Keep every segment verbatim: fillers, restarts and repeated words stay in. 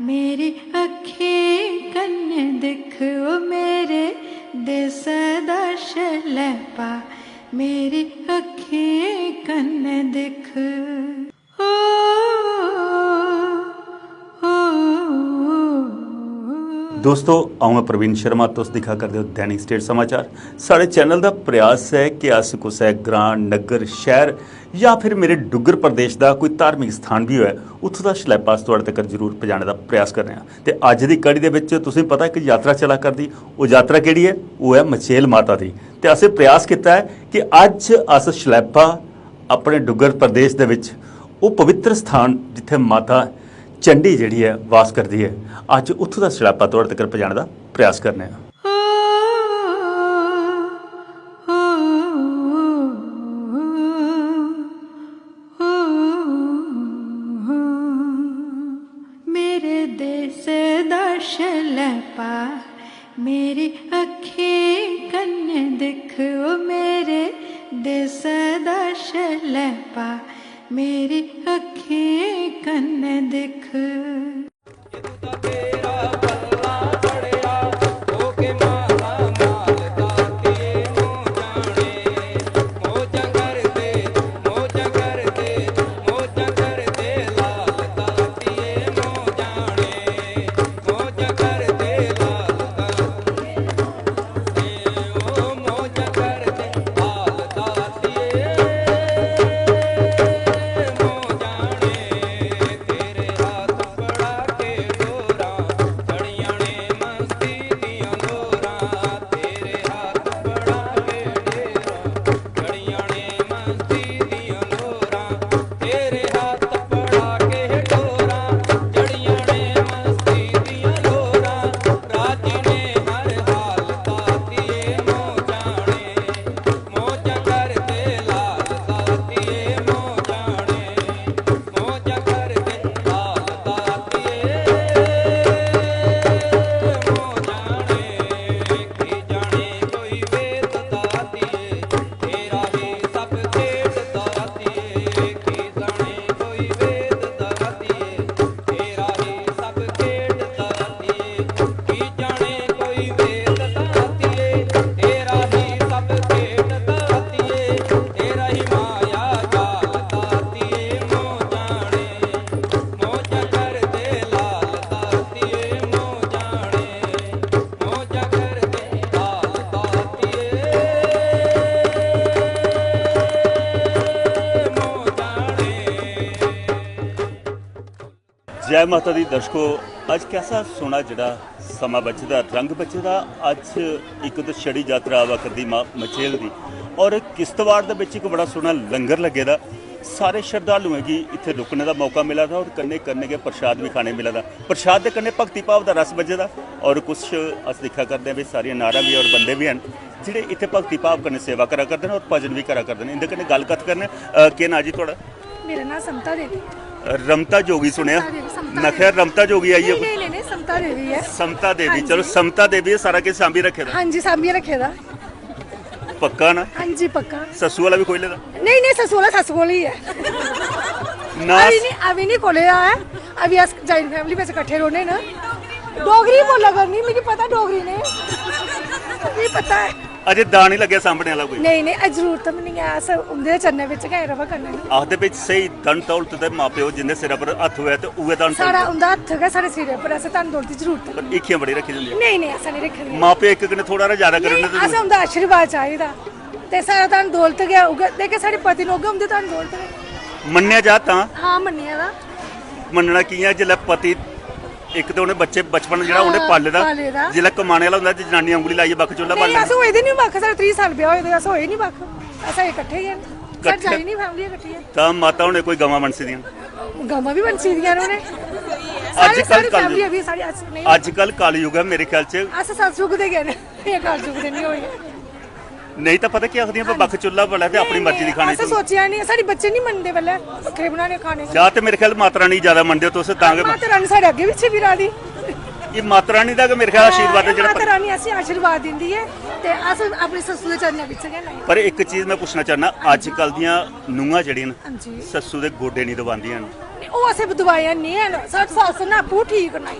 मेरी अक्खीं कन्नै दिक्ख, ओ मेरे देसै दा शलैपा, मेरी अक्खीं कन्नै दिक्ख। ओ, ओ, ओ, ओ। दोस्तो, अ'ऊं आं प्रवीण शर्मा, तुस दिक्खा करदे ओ दैनिक स्टेट समाचार। साढ़े चैनल दा प्रयास ऐ कि अस कुसै ग्रां, नग्गर, शैह्र जां फिर मेरे डुग्गर प्रदेश दा कोई धार्मिक स्थान बी होऐ, उत्थूं दा शलैपा अस थुआढ़े तगर जरूर पजाने दा प्रयास करने आं। ते अज्ज दी कड़ी दे बिच तुसें पता इक यात्रा चला करदी, ओह् यात्रा केह्ड़ी ऐ? ओह् ऐ मचेल माता दी। ते असें प्रयास कीता ऐ कि अज्ज अस शलैपा अपने डुग्गर प्रदेश दे बिच ओह् पवित्र स्थान जित्थै माता चंडी जेह्ड़ी ऐ वास करदी ऐ, अज्ज उत्थूं दा शलैपा थुआढ़े तगर पजाने दा प्रयास करने आं। मेरे देसै दा शलैपा, मेरी अक्खीं कन्नै दिक्ख, ओ मेरे देसै दा शलैपा, मेरी अक्खीं कन्नै दिक्ख। जय माता दी दर्शको, अज्ज कैसा सोहना जेह्ड़ा समां बचे दा, रंग बचे दा। अज्ज इक ते छड़ी यात्रा आवा करदी मां मचेल दी, और किश्तवाड़ दे बिच इक बड़ा सोहना लंगर लग्गे दा। सारे श्रद्धालुएं गी इत्थै रुकने दा मौका मिला दा और कन्नै कन्नै गै प्रसाद बी खाने मिला दा। प्रसाद दे कन्नै भक्ति भाव दा रस बज्जे दा। और कुछ अस दिक्खा करदे आं भी सारियां नारां बी और बंदे बी हैन जेह्ड़े इत्थै भक्ति भाव कन्नै सेवा करा करदे न और भजन बी करा करदे न। इं'दे कन्नै गल्ल कत्थ करने आं। अ, केह् नांऽ जी थुआढ़ा? मेरा नांऽ समता देवी। रमता जोगी सुनेआ। समता देवी, समता में आखेआ रमता जोगी आई नहीं ऐ। नहीं नहीं समता देवी ऐ। समता देवी, हां जी। चलो समता देवी ऐ, सारा किश सांभी रक्खे दा। हां जी, सांभियै रक्खे दा। पक्का ना? हां जी, पक्का। सस्सू वाला बी खोई लेदा? नहीं नहीं सस्सू वाला सस्सू कोल ही ऐ। ना। अभी नहीं, अभी नहीं खोले दा ऐ। अभी अस ज्वाइंट फैमिली बिच किट्ठे रौह्ने न। डोगरी बोला करनी, मिगी पता डोगरी ने, मिगी पता ऐ। अजे दाऽ निं लग्गेआ सांभने आह्ला कोई? नेईं नेईं, अज्ज जरूरत बी निं ऐ, अस उं'दे चरणें बिच गै र'वा करने न। आखदे भाई स्हेई धन दौलत ते मां प्यो जिं'दे सिरै पर हत्थ होऐ ते उ'ऐ धन साढ़ा दौलत। उं'दा हत्थ गै साढ़े सिरै पर, असें धन दौलत दी जरूरत पर हीखियां बड़ी रक्खी दी होंदियां। नेईं नेईं, असें निं रक्खी दी। मां प्यो इक कन्नै थोह्ड़ा हारा जैदा करी नेईं, ओड़दे असें उं'दा आशीर्वाद चाहिदा ते साढ़ा धन दौलत गै उ'ऐ, जेह्के साढ़े पति न उ'ऐ उं'दे धन दौलत गै। मन्नेआ जा तां? हां, मन्नेआ दा। मन्नना कि'यां जिसलै पति इक ते उ'नें बच्चे बचपन जेह्ड़ा उ'नें हां, पाले दा, पाले दा। जिसलै कमाने आह्ला होंदा ते जनानियां उंगली लाइयै बक्ख चुल्ला नेईं, बालने। अस होए दे निं बक्ख, साढ़े त्रीह् साल ब्याह् होए दे, अस होए निं बक्ख, अस होए कट्ठे गै न। साढ़ी कट्ठे। ज्वाइंट निं फैमिली ऐ, कट्ठी ऐ। तां माता हुनें कोई गवां बंसी दियां? गवां बी बंसी दियां न उ'नें। अज्ज सारे, कल सारी कलयुग। फैमिली अभी साढ़ी, अस नेईं, अज्ज कल कलयुग ऐ मेरे ख्याल च। अस सतयुग दे गै न, एह् कलयुग दे निं होए। नेईं तां पता केह् आखदियां, पर बक्ख चुल्ला बलै ते अपनी मर्जी दी खानी असें सोचेआ निं, साढ़े बच्चे निं मनदे पैह्लें बक्खरे बनाने खाने। जां ते मेरे ख्याल माता रानी गी जैदा मनदे ओ तुस, तां गै माता रानी साढ़े अग्गें पिच्छें फिरा दी। एह् माता रानी दा गै मेरे ख्याल आशीर्वाद ऐ जेह्ड़ा माता रानी असें आशीर्वाद दिंदी ऐ ते अस अपने सस्सू दे चरणें बिच गै लाइयै। पर इक चीज में पुच्छना चाहना, अज्जकल दियां नूंहां जेह्ड़ियां न, हां जी। सस्सू दे गोडे निं दबांदियां न। ओह् असें बदवाइयां नेईं हैन, साढ़ी सस्स ने आपूं ठीक करना ऐ।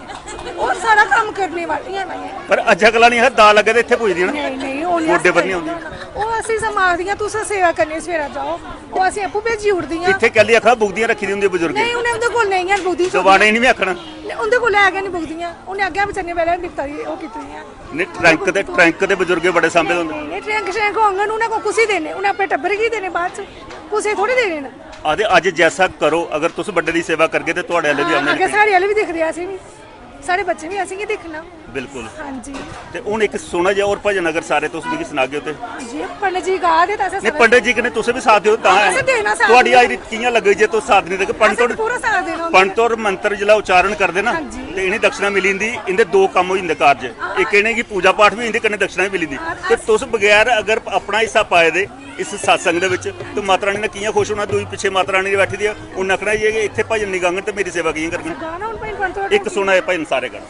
ओह् सारा कम्म करने वालियां न। पर अज्जै कल्लै निं है, दाल अग्गें ते इत्थै पुजदियां न। नेईं, नेईं, ओह् निं अस गोड्डे पर निं करदे। औंदियां। ओह् असें समाखदियां, "तुस सेवा करने सवेरै जाओ।" ओह् असें आपूं भेजी ओड़दियां। इत्थै कैल्ली आखा बुगदियां रक्खी दी होंदी बजुर्गें? नेईं, उ'नें उं'दे कोल नेईं हैन बुगदियां। दबाने गी निं में आखना। नेईं, उं'दे कोल है गै निं बुगदियां। उ'नें अग्गें बचारियें पैह्लें बिपता दी ओह् कीती दियां। नेईं, ट्रैंक दे, ट्रैंक दे बजुर्गें बड़े सांभे दे होंदे। नेईं, नेईं, ट्रैंक श्रैंक होङन, उ'नें कोल कुसी देने? उ'नें अपने टब्बर गी देने बाद च, कुसै गी थोह्ड़े देने न। आखदे, "अज्ज जैसा करो, अगर तुस बड्डे दी सेवा करगे ते थुआढ़े आह्ले बी हां, औने अग्गें न।" साढ़े आह्ले बी दिखदे असें बी, साढ़े बच्चें बी असेंगी दिक्खना। बिल्कुल। हां जी। ते हून इक सोह्ना जेहा होर भजन अगर सारे तुस मिगी सनागे ते। जे पंडित जी गा दे तां असें नेईं, सारा पंडित जी कन्नै तुस बी साथ देओ तां ऐ। असें देना साथ। थुआढ़ी हाजरी कि'यां लग्गग जे तुस साथ नेईं देगे? पंडित असें होर, पूरा साथ देना होंदा। पंडित होर मंत्र जिसलै उच्चारण करदे ना, हां जी। ते इ'नें दक्षिणा मिली जंदी, इं'दे दो कम्म होई जंदे कारज। हां। इक इ'नेंगी पूजा पाठ बी होई जंदी, कन्नै दक्षिणा बी मिली जंदी। हां। ते तुस बगैर अगर अपना हिस्सा पाए दे इस सत्संग दे बिच, ते माता रानी ने कि'यां खुश होना? दूई पिच्छे माता रानी बैठी दी ऐ, उन्नै आखना, "ये, ये इत्थै भजन निं गाङन ते मेरी सेवा कि'यां करङन?" गाना हून भजन पंत होर इक सुना, एह् भजन सारे गाना।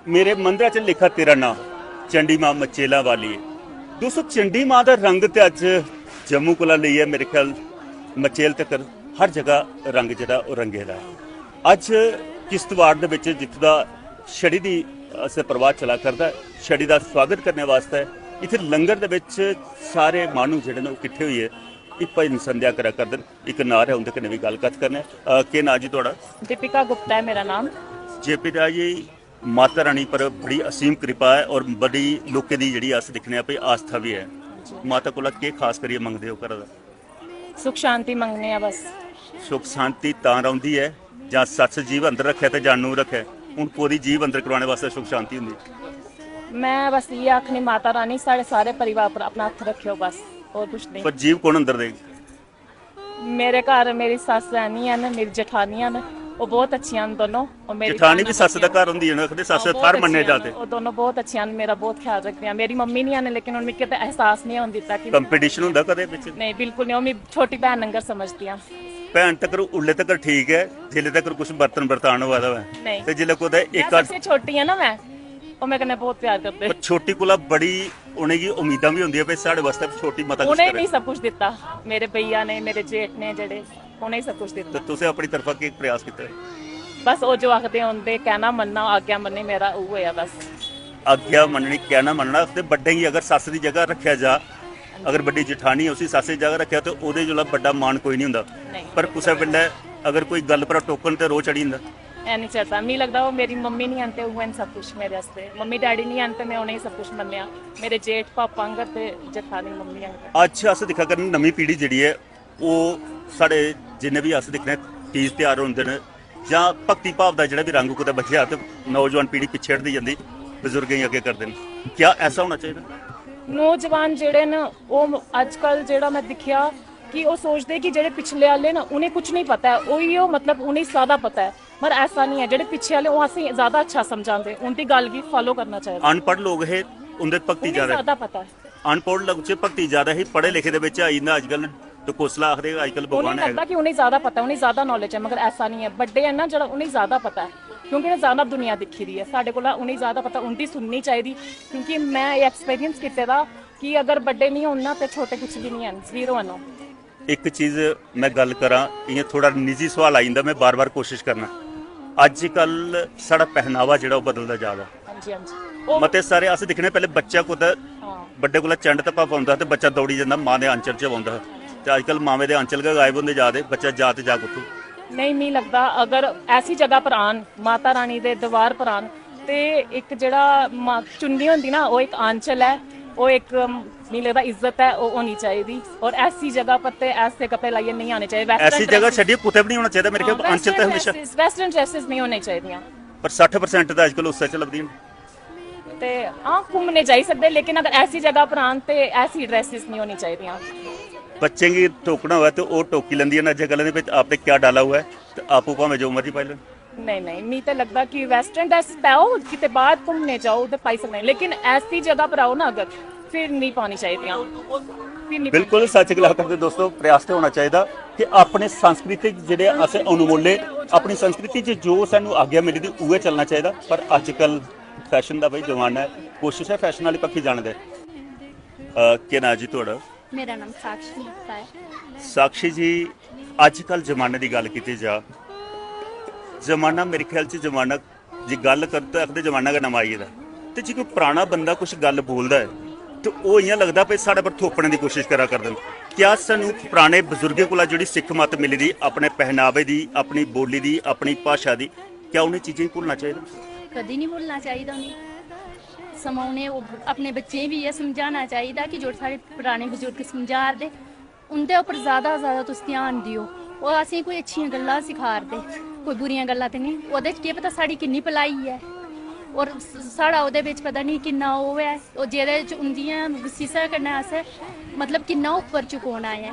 मेरे मंदरा च लिखा तेरा नांऽ, चंडी मां मचेला वाली। दोस्तों, चंडी मां दा रंग ते अज्ज जम्मू कोला लेइयै मेरे ख्याल मचेल तक हर जगह रंग जेह्ड़ा ओह् रंगे दा ऐ। अज्ज किश्तवाड़ दे बिच जित्थूं दा छड़ी दी असें प्रवाह चला करदा ऐ, छड़ी दा स्वागत करने वास्तै इत्थै लंगर दे बिच सारे माह्नू जेह्ड़े न ओह् किट्ठे होइयै एह् भजन संध्या करा करदे न। इक नार ऐ, उं'दे कन्नै बी गल्ल कत्थ करने आं। अ, केह् नांऽ जी थुआढ़ा? दीपिका गुप्ता ऐ मेरा नाम। जे पी दा जी, माता रानी पर बड़ी असीम कृपा ऐ और बड़ी लोकें दी जेह्ड़ी अस दिक्खने आं भई आस्था बी ऐ। माता कोला केह् खास करियै मंगदे ओ घरा दा? सुख शांति मंगने आं बस। सुख शांति तां रौंह्दी ऐ जां सस्स जीव अंदर रक्खै ते जां नूंह् रक्खै। हून कोह्दी जीव अंदर करवाने वास्तै सुख शांति होंदी? में बस इ'यै आखनी, माता रानी साढ़े सारे परिवार पर अपना हत्थ रक्खेओ बस, होर कुछ नेईं। पर जीव कु'न अंदर देग? मेरे घर मेरी सस्स है नहीं है, मेरी जठानियां न, ओह् बहुत अच्छियां न दोनों। और मेरी जठानी भैनां भी सस्स दा बड़ियां घर होंदी है ना, आखदे सस्स ओह् बहुत थाह्र मन्ने अच्छियां न, जाते। ओह् दोनों बहुत अच्छियां न, मेरा बहुत ख्याल रखदियां। मेरी मम्मी नहीं है, लेकिन हून मिगी ते एहसास नहीं होन दित्ता कि कंपटीशन होंदा कदें बिच? नहीं, बिल्कुल नहीं, ओह् मिगी छोटी भैन आंगर समझदियां। भैन तकर उल्ले तकर ठीक ऐ, जिल्ले तकर कुछ बर्तन बर्तान होआ दा होऐ। नहीं। ते जिल्ले कुतै में इक अद्ध सबसे छोटी आं ना मैं, ओह् मेरे कन्नै बहुत प्यार करदे। पर छोटी कोला बड़ी उ'नेंगी उम्मीदां बी होंदियां भई साढ़े वास्तै छोटी मता कुछ उ'नें करै। मिगी सब कुछ दित्ता, मेरे भैया ने, मेरे जेठ ने जेह्ड़े, उ'नें सब कुछ ते दित्ता। तुसें अपनी तरफा केह् प्रयास कीता? बस ओह् जो आखदे होंदे, "कहना मन्नना, आज्ञा मन्ननी", मेरा उ'ऐ ऐ बस। आज्ञा मन्ननी, कहना मन्नना, ते बड्डें गी अगर सस्स दी जगह रक्खेआ जा, अगर बड्डी जठानी ऐ, उसी सस्स दी जगह रक्खेआ, ते ओह्दे कोला बड्डा मान कोई निं होंदा। नेईं। पर कुसै बेल्लै अगर कोई गल्ल पर टोकन ते रोह् चढ़ी जंदा। ऐ निं चलदा। मिगी लगदा ओह् मेरी मम्मी निं हैन ते उ'ऐ न सब कुछ मेरे आस्तै। मम्मी डैडी निं हैन ते में उ'नेंगी सब कुछ मन्नेआ। मेरे जेठ पापा आंगर ते जठानी मम्मी आंगर। अज्ज अस दिक्खा करने नमीं पीढ़ी जेह्ड़ी ऐ, ओह् साढ़े जिन्ने बी अस दिक्खने तीज त्यहार होंदे न जां भक्ति भाव दा जेह्ड़ा बी रंग कुतै बचेआ ते नौजवान पीढ़ी पिच्छे हटदी जंदी, बजुर्गें गी अग्गें करदे न। क्या ऐसा होना चाहिदा? नौजवान जेह्ड़े न, ओह् अज्जकल जेह्ड़ा में दिक्खेआ कि ओह् सोचदे कि जेह्ड़े पिछले आह्ले न, उ'नें कुछ नहीं पता ऐ, ओही ओह्, मतलब, उ'नें ज्यादा पता ऐ। पर ऐसा नहीं ऐ, जेह्ड़े पिछले आह्ले, ओह् असेंगी ज्यादा अच्छा समझांदे, उं'दी गल्ल गी फालो करना चाहिदा। अनपढ़ लोक हे, उं'दे भक्ति उ'नेंगी ज्यादा ज्यादा पता ऐ। अनपढ़ लोक च भक्ति ज्यादा ही, पढ़े लिखे दे बिच आई जंदा अज्जकल टकोसला आखदे अज्जकल उ'नेंगी भगवान है। लगदा कि उ'नेंगी ज्यादा पता ऐ, उ'नेंगी ज्यादा नॉलेज ऐ, मगर ऐसा नहीं ऐ। बड्डे हैन ना, जेह्ड़ा उ'नेंगी ज्यादा पता ऐ, क्योंकि उ'नें ज्यादा दुनिया दिक्खी दी ऐ। साढ़े कोला उ'नेंगी ज्यादा पता, उं'दी सुननी चाहिदी, क्योंकि में एह् एक्सपीरियंस कीते दा कि अगर बड्डे नहीं होन ना, ते छोटे कुछ भी नहीं हैन, जीरो हैन ओह्। इक चीज में गल्ल करां, इ'यां थोह्ड़ा निजी सोआल आई जंदा, में बार बार कोशिश करना। अज्जकल साढ़ा पहनावा जेह्ड़ा ओह् बदलदा जा दा। हां जी, हां जी। ओह् मते सारे अस दिक्खने पैह्ले बच्चा कुतै हां। बड्डे कोला चंड धप्पा पौंदा हा ते बच्चा दौड़ी जंदा मां दे आंचल च बौंदा हा, ते अज्जकल मामे दे आंचल गै गायब होंदे जा दे, बच्चा जा ते जा कुत्थूं? नेईं, मिगी लगदा अगर ऐसी जगह पर आन, माता रानी दे दरबार पर आन, ते इक जेह्ड़ा मा-, चुन्नी होंदी ना, ओह् इक आंचल ऐ, ओह् इक, मिगी लगदा, इज्जत ऐ, ओह् होनी चाहिदी। और ऐसी जगह पर ते ऐसे कपड़े लाइयै नेईं आने चाहिदे। Western ऐसी जगह dresses छड्डियै कुतै बी निं होना चाहिदा मेरे ख्याल, हां, आंचल ते western हमेशा dresses, western dresses नेईं होनी चाहिदियां। पर सट्ठ percent ते अज्जकल उसदे च लभदियां न। ते हां, घूमने जाई सकदे, लेकिन अगर ऐसी जगह पर आन ते ऐसी ड्रेसेस नहीं होनी चाहिदियां। बच्चें गी टोकना होऐ ते ओह् टोकी लैंदियां न। अज्जै कल्लै दे बिच अपने क्या डाला होऐ ते आपूं भामें जो मर्जी पाई लैन। नहीं, नहीं, मी ते लगदा कि वेस्टर्न ड्रेस पाओ, किते बाहर घूमने जाओ, उद्धर पाई सकने, लेकिन ऐसी जगह पर आओ ना अगर, फिर नहीं पानी चाहिदियां। फिर नहीं पानी बिल्कुल सच गला करदे दोस्तों, प्रयास ते होना चाहिदा कि अपने सांस्कृतिक जेह्ड़े अस अनुमोले, अपनी संस्कृति च जो सानू आज्ञा मिली दी उ'ऐ चलना चाहिदा। पर अज्जकल फैशन दा भाई जमाना ऐ, कोशिश ऐ फैशन आह्ली पक्खी जाने दे। अ, केह् नांऽ जी थुआढ़ा? मेरा नाम साक्षी गुप्ता ऐ। साक्षी जी, अज्जकल जमाने दी गल्ल कीती जा, जमाना मेरे ख्याल च जमाना जी गल्ल कर ते आखदे जमाना गै नमां आई गेदा। ते जे कोई पराना बंदा कुछ गल्ल बोलदा ऐ ते ओह् इ'यां लगदा भई साढ़े पर थोपने दी कोशिश करा करदे न। क्या सानू पराने बजुर्गें कोला जेह्ड़ी सिक्ख मत मिली दी अपने पहनावे दी, अपनी बोली दी, अपनी भाशा दी, क्या उ'नें चीजें गी भुल्लना चाहिदा? कदी निं भुल्लना चाहिदा उ'नें। समां उ'नें ओह् अपने बच्चें गी बी इ'यै समझाना चाहिदा कि जेह्ड़े साढ़े पराने बजुर्ग समझा 'रदे, उं'दे उप्पर जैदा जैदा तुस ध्यान देओ। ओह् असेंगी कोई अच्छियां गल्लां सखा 'रदे, कोई बुरियां गल्लां ते नेईं। ओह्दे च केह् पता साढ़ी किन्नी भलाई ऐ, होर स- साढ़ा ओह्दे बिच पता निं किन्ना ओह् ऐ, ओह् जेह्दे च उं'दियां गसीसा कन्नै अस मतलब किन्ना उप्पर चुकोना ऐ।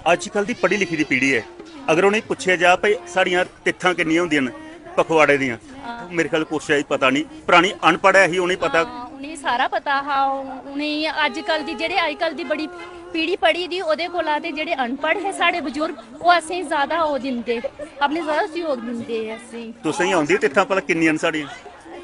अज्जकल दी पढ़ी लिखी दी पीढ़ी ऐ, अगर उ'नेंगी पुच्छेआ जा भई साढ़ियां तित्थां किन्नियां होंदियां न पखवाड़े दियां, हां। मेरे ख्याल कुछ ऐ पता निं, परानी अनपढ़ ऐ ही, उ'नेंगी पता। हां, उ'नेंगी सारा पता हा। उ'नेंगी अज्जकल दी, जेह्ड़े अज्जकल दी बड़ी पीढ़ी पढ़ी दी, ओह्दे कोला ते जेह्ड़े अनपढ़ हे साढ़े बजुर्ग, ओह् असेंगी ज्यादा ओह् दिंदे, अपने ज्यादा सैह्योग दिंदे असेंगी। तुसेंगी औंदी तित्थां भला किन्नियां न साढ़ियां?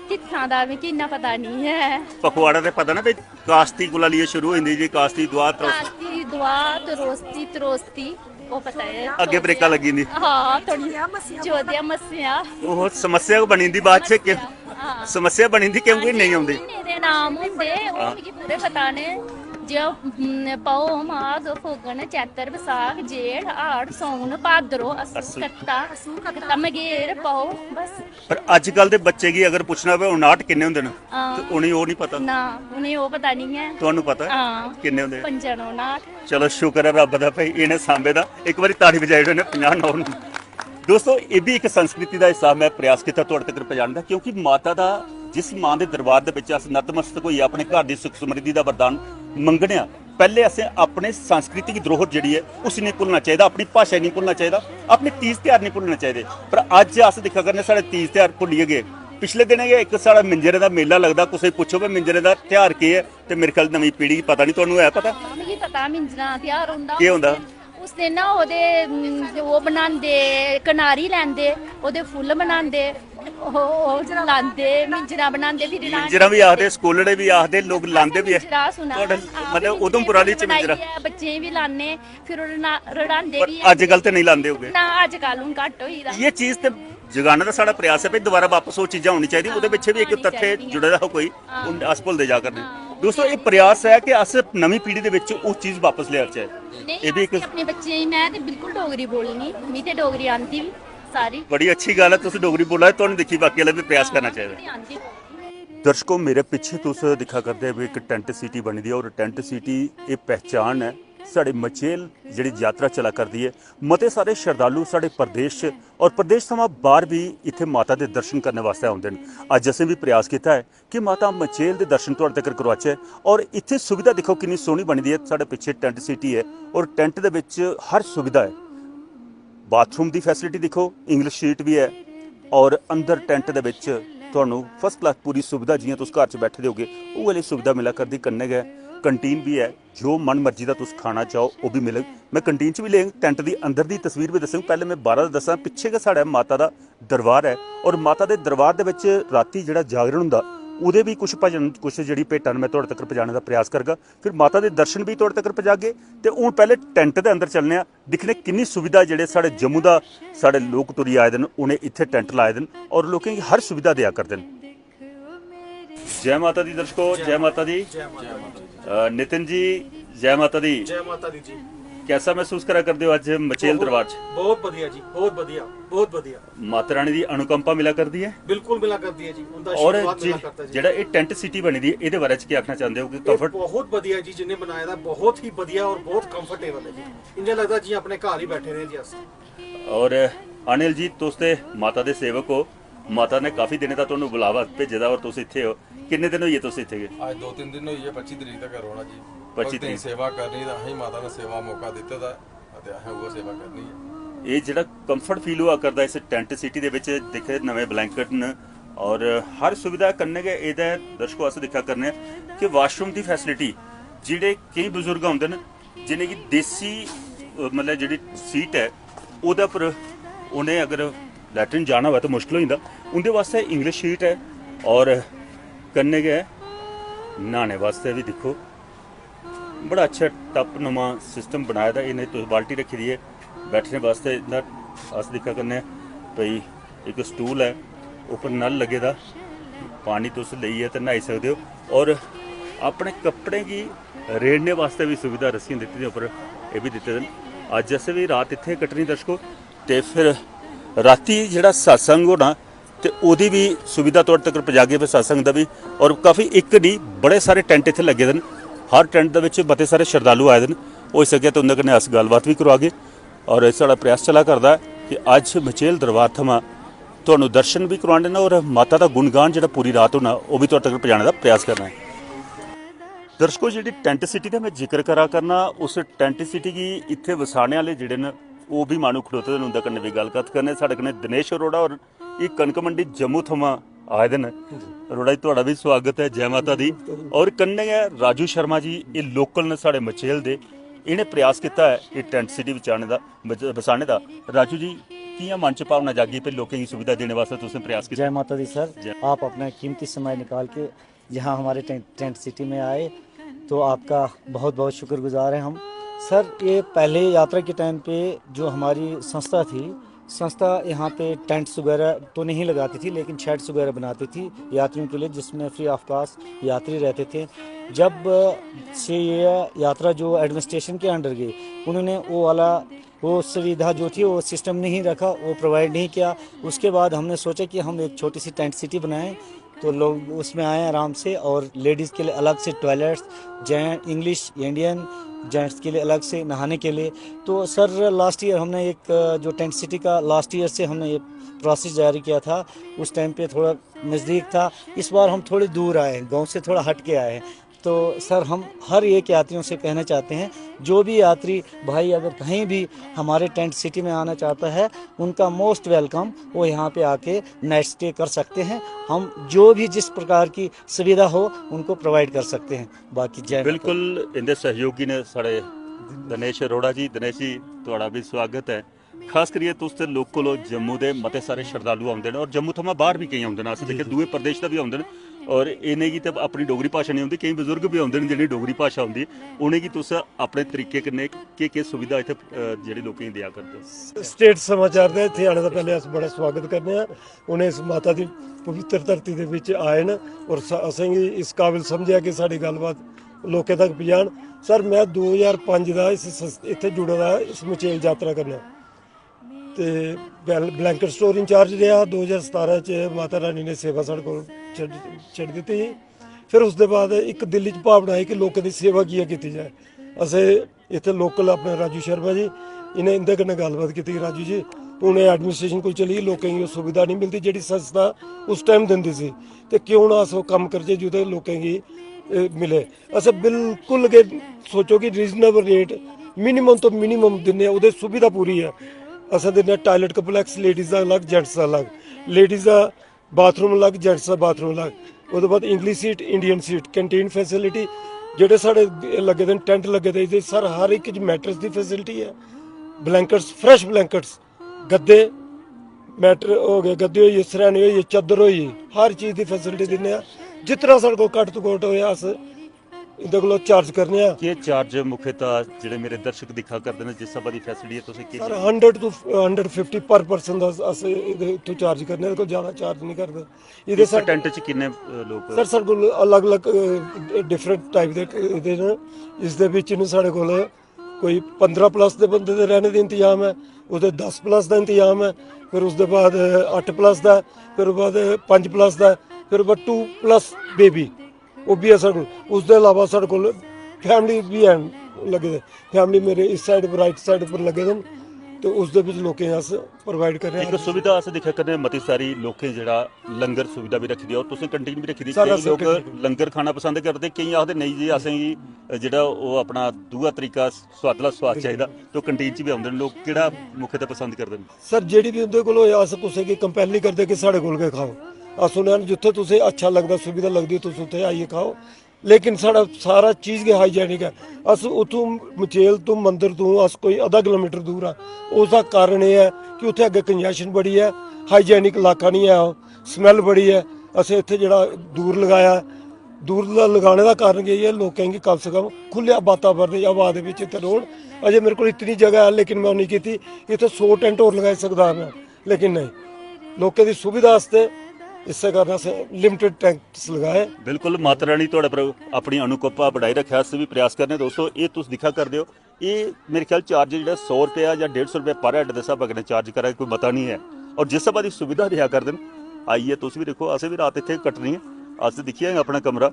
तित्थां दा मिगी इन्ना पता निं ऐ। पखवाड़ा ते पता ना भई कास्ती कोला लेइयै शुरू होई जंदी जी, कास्ती, दुआ, त्रोस्ती। कास्ती, दुआ, त्रोस्ती, त्रोस्ती, ओह् पता ऐ। अग्गें ब्रेकां लग्गी जंदी। हां, थोड़ी जोदिया मस्सेआ। ओह् समस्या गै बनी जंदी बाद च कि हां। समस्या बनी जंदी क्योंकि नेईं औंदी। महीने दे नाम होंदे, ओह् हां। मिगी पूरे पता न। जे, हम्म, पौ, माघ, फुग्गन, चैतर, बसाख, जेठ, हाड़, सौन, भादरो, असू, असू। कत्ता, असू, कत्ता, मगेर, पौ, बस। पर अज्जकल दे बच्चे गी अगर पुच्छना होऐ उनाह्ठ किन्ने होंदे न, हां। ते उ'नेंगी ओह् निं पता। ना, उ'नेंगी ओह् पता निं ऐ। तुहानू पता ऐ? हां। किन्ने होंदे? पंजा नौ उनाह्ठ। चलो, शुक्र ऐ रब्ब दा, भाई, इ'नें सांबे दा। इक बारी ताड़ी बजाई ओड़ो, इ'नें पंजाह् नौ। दोस्तो, एह् बी इक संस्कृति दा हिस्सा। में प्रयास कीता थुआढ़े तगर पजाने दा, क्योंकि माता दा, जिस मां दे दरबार दे बिच अस नतमस्तक होइयै अपने घर दी सुख समृद्धि दा वरदान मंगने आं, पैह्ले असें अपने सांस्कृतिक धरोहर जेह्ड़ी ऐ, उसी नेईं भुल्लना चाहिदा, अपनी भाशा गी नेईं भुल्लना चाहिदा, अपने तीज त्यहार नेईं भुल्लने चाहिदे। पर अज्ज अस दिक्खा करने, साढ़े तीज त्यहार भुल्लियै गे। पिछले दिनें गै इक साढ़ा मिंजरें दा मेला लगदा, कुसै गी पुच्छो भाई मिंजरें दा त्यहार केह् ऐ, ते मेरे ख्याल नमीं पीढ़ी गी पता निं। तुहानू ऐ पता? हां, मिगी पता, मिंजरां दा त्यहार होंदा। केह् होंदा? उस दिन ना ओह्दे, उम, ओह् बनांदे, कनारी लैंदे, ओह्दे फुल्ल बनांदे, ओह्, ओह् लांदे, मिंजरां बनांदे, फिर मिंजरां बी आखदे, स्कूलड़े बी आखदे, लोक लांदे बी ऐ। मिंजरां सुना। थुआढ़े, हां, मतलब, उधमपुर आह्ली च मिंजरां। बनाइयै बच्चें गी बी लान्ने, फिर ओह् रना-, रढ़ांदे पर बी ऐ। अज्जकल ते नेईं लांदे होगे। ना, अज्जकल हून घट्ट होई दा। इ'यै चीज ते जगाने दा साढ़ा प्रयास ऐ भई दोबारा बापस ओह् चीजां होनी चाहिदियां। ओह्दे पिच्छे बी इक आनी तत्थ चाहिदियां। जुड़े दा हा कोई, हां। हून अस भुलदे जा करने। हां। दोस्तो, एह् प्रयास ऐ कि अस नमीं पीढ़ी दे बिच ओह् चीज बापस लेआचै। नेईं, एह् बी इक असें अपने बच्चें गी, में ते बिल्कुल डोगरी बोलनी, मी ते डोगरी आंदी बी। सारी। बड़ी अच्छी गल्ल ऐ, तुस डोगरी बोला दे, तुहानू दिक्खी बाकी आह्ले बी प्रयास करना चाहिदा। दर्शको, मेरे पिच्छे तुस दिक्खा करदे हो इक टैंट सिटी बनी दी ऐ, और टैंट सिटी एह् पहचान ऐ साढ़े मचेल जेह्ड़ी यात्रा चला करदी ऐ। मते सारे शरधालु साढ़े प्रदेश च और प्रदेश थमां बाहर बी इत्थै माता दे दर्शन करने वास्तै औंदे न। अज्ज असें बी प्रयास कीता ऐ कि माता मचेल दे दर्शन तुआढ़े तगर करवाचै। और इत्थै सुविधा दिक्खो किन्नी सोहनी बनी दी ऐ। साढ़े पिच्छे टैंट सिटी ऐ और टैंट दे बिच हर सुविधा ऐ। बाथरूम दी फैसिलिटी दिक्खो, इंग्लिश शीट बी ऐ और अंदर टैंट दे बिच तुहानू फर्स्ट क्लास पूरी सुविधा, जियां तुस घर च बैठे दे होगे, उ'ऐ लेई सुविधा मिला करदी। कन्नै गै कंटीन बी ऐ, जो मन मर्जी दा तुस खाना चाहो, ओह् बी मिलग। में कंटीन च बी लेंग, टैंट दी अंदर दी तस्वीर बी दस्संग। पैह्लें में बाह्रा दा दस्सां, पिच्छे गै साढ़ै माता दा दरबार ऐ और माता दे दरबार दे बिच रातीं जेह्ड़ा जागरण होंदा, ओह्दे बी कुछ भजन, कुछ जेह्ड़ी भेटां न, में तुआढ़े तगर पजाने दा प्रयास करगा। फिर माता दे दर्शन बी तुआढ़े तगर पजागे। ते हून पैह्ले टैंट दे अंदर चलने आं, दिक्खने किन्नी सुविधा जेह्ड़े साढ़े जम्मू दा, साढ़े लोक टुरी आए दे न, उ'नें इत्थै टैंट लाए दे न और लोकें गी हर सुविधा देआ करदे न। जय माता दी दर्शको, जय माता दी। जय माता दी। अ, नितिन जी, जय माता दी। जय माता दी जी। कैसा महसूस करा करदे हो अज्ज मचेल बहुत, दरबार च? बहुत बढ़िया जी, बहुत बढ़िया, बहुत बढ़िया। माता रानी दी अनुकंपा मिला करदी है? बिल्कुल मिला करदी है जी, उंदा और आशीर्वाद मिला करदा जी। जेह्ड़ा एह् टैंट सिटी बनी दी है, एह्दे बारे च केह् आखना चांह्दे हो कि एह् कंफर्ट? बहुत बढ़िया जी, जिन्ने बनाए दा बहुत ही बढ़िया और बहुत कंफर्टेबल है जी। इ'यां लगदा जि'यां अपने घर ही बैठे दे जी अस। और अनिल जी, तुस ते माता दे सेवक हो, माता ने काफी दिनें दा तुहानू बुलावा भेजे दा और तुस इत्थे हो। किन्ने दिन होई गे तुस इत्थे गए? अज्ज दो तिन्न दिन होई गे, पच्ची तरीक तक रौह्ना जी। पच्ची भक्तें दी तरीक। सेवा करनी ते असें माता ने सेवा मौका दित्ते दा ऐ ते असें उ'ऐ सेवा करनी ऐ। एह् जेह्ड़ा कंफर्ट फील होआ करदा इस टैंट सिटी दे बिच, दिक्खे नमें ब्लैंकेट न और हर सुविधा कन्नै गै एह्दा, दर्शको, अस दिक्खा करने आं कि वाशरूम दी फैसिलिटी, जेह्ड़े केईं बजुर्ग औंदे न जि'नेंगी देसी, अ, मतलब जेह्ड़ी सीट ऐ ओह्दे पर उ'नें अगर लैट्रिन जाना होऐ ते मुश्कल होई जंदा, उं'दे वास्तै इंग्लिश शीट ऐ और कन्नै गै न्हाने वास्तै बी दिक्खो बड़ा अच्छा टप नुमा सिस्टम बनाए दा। इ'नें तुस बाल्टी रक्खी दी ऐ बैठने वास्तै, इं'दा अस दिक्खा करने आं भई इक स्टूल ऐ, उप्पर नल लग्गे दा, पानी तुस लेइयै ते न्हाई सकदे ओ। और अपने कपड़ें गी रेड़ने वास्तै बी सुविधा, रस्सियां दित्ती दियां उप्पर, एह् बी दित्ते दे न। अज्ज असें बी रात इत्थै कट्टनी, दर्शको, ते फिर रातीं जेह्ड़ा सत्संग होना ते ओह्दी बी सुविधा तुआढ़े तगर पजागे फिर सत्संग दा बी। और काफी इक निं, बड़े सारे टैंट इत्थै लग्गे दे न। हर टैंट दे बिच मते सारे शरधालु आए दे न, होई सकेआ ते उं'दे कन्नै अस गल्लबात बी करोआगे। और साढ़ा प्रयास चला करदा ऐ कि अज्ज मचेल दरबार थमां तुहानू दर्शन बी करोआने न और माता दा गुणगान जेह्ड़ा पूरी रात होना, ओह् बी तुहाड़े तगर पजाने दा प्रयास करना ऐ। दर्शको, जेह्ड़ी टैंट सिटी दा में जिक्र करा करना, उस टैंट सिटी गी इत्थै वसाने आह्ले जेह्ड़े न, ओह् बी माह्नू खड़ोते दे न, उं'दे कन्नै बी गल्ल कत्थ करने। साढ़े कन्नै दिनेश अरोड़ा होर, एह् कनक मंडी जम्मू थमां आए दे न। अरोड़ा जी, तुहाड़ा बी स्वागत ऐ, जै माता दी। और कन्नै गै राजू शर्मा जी, एह् लोकल न साढ़े मचेल दे। इ'नें प्रयास कीता ऐ एह् टैंट सिटी बचाने दा, बच-, बसाने दा। राजू जी, कि'यां मन च भावना जागी, फिर लोकें गी सुविधा देने वास्तै तुसें प्रयास कीता? जय माता दी सर, जय। आप अपना कीमती समय निकाल के यहाँ हमारे टेंट, टेंट सिटी में आए, तो आपका बहुत बहुत शुक्रगुजार हैं हम। सर, ये पहले यात्रा के टाइम पे जो हमारी संस्था थी, संस्था यहाँ पे टेंट्स वगैरह तो नहीं लगाती थी, लेकिन शेड्स वगैरह बनाती थी यात्रियों के लिए, जिसमें फ्री ऑफ कॉस्ट यात्री रहते थे। जब से ये यात्रा जो एडमिनिस्ट्रेशन के अंडर गई, उन्होंने वो वाला, वो सुविधा जो थी, वो सिस्टम नहीं रखा, वो प्रोवाइड नहीं किया। उसके बाद हमने सोचा कि हम एक छोटी सी टेंट सिटी बनाएं, तो लोग उसमें आए आराम से, और लेडीज़ के लिए अलग से टॉयलेट्स, जें-, इंग्लिश, इंडियन, जेंट्स के लिए अलग से नहाने के लिए। तो सर, लास्ट ईयर हमने एक, अ, जो टेंट सिटी का, लास्ट ईयर से हमने ये प्रोसेस जारी किया था, उस टाइम पे थोड़ा नज़दीक था। इस बार हम थोड़े दूर आए हैं, गांव से थोड़ा हट के आए हैं। तो सर, हम हर एक यात्रियों से कहना चाहते हैं, जो भी यात्री भाई अगर कहीं भी हमारे टेंट सिटी में आना चाहता है, उनका मोस्ट वेलकम, वो यहाँ पे आके नाइट स्टे कर सकते हैं। हम जो भी जिस प्रकार की सुविधा हो, उनको प्रोवाइड कर सकते हैं। बाकी जय माता दी। बिल्कुल, इंदे सहयोगी ने साढ़े दिनेश अरोड़ा जी। दिनेश जी, तुहाड़ा भी स्वागत है। खास करियै तुस ते लोकल ओ, जम्मू दे मते सारे शरधालु औंदे न और जम्मू थमां बाह्र बी केईं औंदे न। अस दिक्खे दूए प्रदेश दा बी औंदे न और इ'नेंगी ते अपनी डोगरी भाशा नेईं औंदी, केईं बजुर्ग बी औंदे न जि'नेंगी डोगरी भाशा औंदी, उ'नेंगी तुस अपने तरीके कन्नै केह्-केह् सुविधा इत्थै, अ, जेह्ड़े लोकें गी देआ करदे ओ? स्टेट समाचार दे इत्थै आने दा पैह्लें अस बड़ा स्वागत करने आं। उ'नें इस माता दी पवित्र धरती दे बिच आए न और स-, असेंगी इस काबिल समझेआ कि साढ़ी गल्लबात लोकें तक पजान। सर, में दो ज्हार पंज दा इस सस-, इत्थै जुड़े दा इस मचेल यात्रा कन्नै। ते ब्लैंकेट स्टोर इंचार्ज रेहा। दो ज्हार सतारां च माता रानी ने सेवा साढ़े कोल छड्ड छड्ड दित्ती ही। फिर उसदे बाद इक दिल च भावना आई कि लोकें दी सेवा कि'यां कीती जाए। असें इत्थै लोकल अपने राजू शर्मा जी, इ'नें इं'दे कन्नै गल्लबात कीती कि राजू जी, हून एह् एडमिनिस्ट्रेशन कोल चली गेई, लोकें गी ओह् सुविधा निं मिलदी जेह्ड़ी संस्था उस टाइम दिंदी सी, ते क्यों ना अस ओह् कम्म करचै जेह्दे लोकें गी एह् मिले। असें बिल्कुल गै सोचो कि रीजनेबल रेट, मिनिमम तो मिनिमम दिन्ने आं, ओह्दे सुविधा पूरी ऐ। असें दिन्ने आं टायलेट कंपलैक्स, लेडीज़ दा अलग, जेंट्स दा अलग, लेडीज़ दा बाथरूम अलग, जेंट्स दा बाथरूम अलग। ओह्दे बाद English seat, Indian seat, canteen facility, जेह्ड़े साढ़े लग्गे दे न, टैंट लग्गे दे, एह्दे सर हर इक च मैट्रेस दी फैसिलिटी ऐ, ब्लैंकेट्स, फ्रैश ब्लैंकेट्स, गद्दे, मैटर हो गे, गद्दे होई गे, सरैने होई गे, चादर होई गेई, हर चीज़ दी फैसिलिटी दिन्ने आं। जितना साढ़े कोल घट्ट तो घट्ट होए, अस इं'दे कोला चार्ज करने आं। केह् चार्ज मुख्यतः जेह्ड़े मेरे दर्शक दिक्खा करदे न, जिस स्हाबै दी फैसिलिटी ऐ, तुसें केह् sir, hundred two hundred fifty पर पर्सन दा अस एह्दे इत्थों चार्ज करने आं, एह्दे कोला जैदा चार्ज निं करदे। एह्दे इस सर, टैंट च किन्ने, अ, लोक? सर, साढ़े कोल अलग-अलग, अ, डिफरेंट टाइप दे एह्दे न। इसदे बिच न साढ़े कोल कोई पंदरां प्लस दे बंदे दे रैह्ने दा इंतजाम ऐ, ओह्दे दस प्लस दा इंतजाम ऐ, फिर उसदे बाद अट्ठ प्लस दा, फिर ओह्दे बाद पंज प्लस दा, फिर ओह्दे बाद टू प्लस बेबी, ओह् बी ऐ साढ़े कोल। उसदे अलावा साढ़े कोल फैमिली बी हैन लग्गे दे, फैमिली मेरे इस साइड पर, राइट साइड पर लग्गे दे न, ते उसदे बिच लोकें गी अस प्रोवाइड करने आं। इक सुविधा अस दिक्खा करने मती सारी लोकें जेह्ड़ा लंगर सुविधा बी रक्खी दी ऐ, और तुसें कैंटीन बी रक्खी दी। सर, केईं असें लोक कैंटीन। लंगर खाना पसंद करदे, केईं आखदे, "नेईं जी, असेंगी जेह्ड़ा ओह् अपना दूआ तरीका, सोआदला सोआद चाहिदा," ते ओह् कैंटीन च बी औंदे न। लोक केह्ड़ा मुख्यतः पसंद करदे न? सर, जेह्ड़ी बी उं'दे कोल होए, अस कुसै गी कंपेल निं करदे कि साढ़े कोल गै खाओ। अस उ'नें आखने, "जित्थै तुसें अच्छा लगदा, सुविधा लगदी, तुस उत्थै आइयै खाओ।" लेकिन साढ़ा सारा चीज गै हाइजीनिक ऐ। अस उत्थूं, मचेल तों, मंदर तों अस कोई अद्धा किलोमीटर दूर आं। उसदा कारण एह् ऐ कि उत्थै अग्गें कंजैशन बड़ी ऐ, हाइजीनिक इलाका निं ऐ, ओह् स्मैल बड़ी ऐ। असें इत्थै जेह्ड़ा दूर लगाया, दूर दा लगाने दा कारण केह् ऐ? लोकें गी कम से कम खु'ल्लेआ वातावरण, हवा दे बिच इत्थै रौह्न। अजें मेरे कोल इतनी जगह ऐ, लेकिन में ओह् निं कीती। इत्थै सौ टैंट होर लगाई सकदा हा में, लेकिन नेईं, लोकें दी सुविधा आस्तै इस्सै कारण असें लिमिटेड टैंट्स लगाए। बिल्कुल, माता रानी थुआढ़े पर अपनी अनुकंपा बनाई रक्खे, अस बी प्रयास करने। दोस्तो, एह् तुस दिक्खा करदे ओ, एह् मेरे ख्याल चार्ज जेह्ड़ा सौ रपेआ जां डेढ़ सौ रपेआ पर हैड दे स्हाबै कन्नै चार्ज करा दे, कोई मता निं ऐ। और जिस स्हाबै दी सुविधा देआ करदे न, आइयै तुस बी दिक्खो, असें बी रात इत्थै कट्टनी ऐ। अस दिक्खियै अपना कमरा,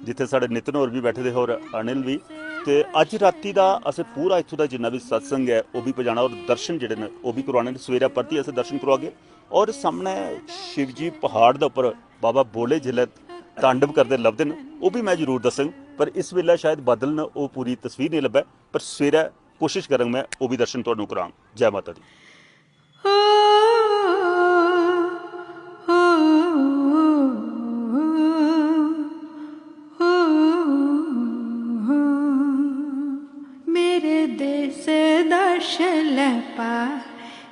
जित्थै साढ़े नितिन होर बी बैठे दे हे और अनिल बी। ते अज्ज राती दा असें पूरा इत्थूं दा जिन्ना बी सत्संग ऐ, ओह् बी पजाना और दर्शन जेह्ड़े न, ओह् बी करोआने न। सवेरै परतियै असें दर्शन करोआगे। और सामनै शिवजी प्हाड़ दे उप्पर बाबा भोले जिसलै तांडव करदे लभदे न, ओह् बी में जरूर दस्सङ। पर इस बेल्लै शायद बादल न, ओह् पूरी तस्वीर नेईं लब्भै, पर सवेरै कोशिश करङ में ओह् बी दर्शन तुहानू कराङ। जै माता दी। मेरे देश दा शलैपा,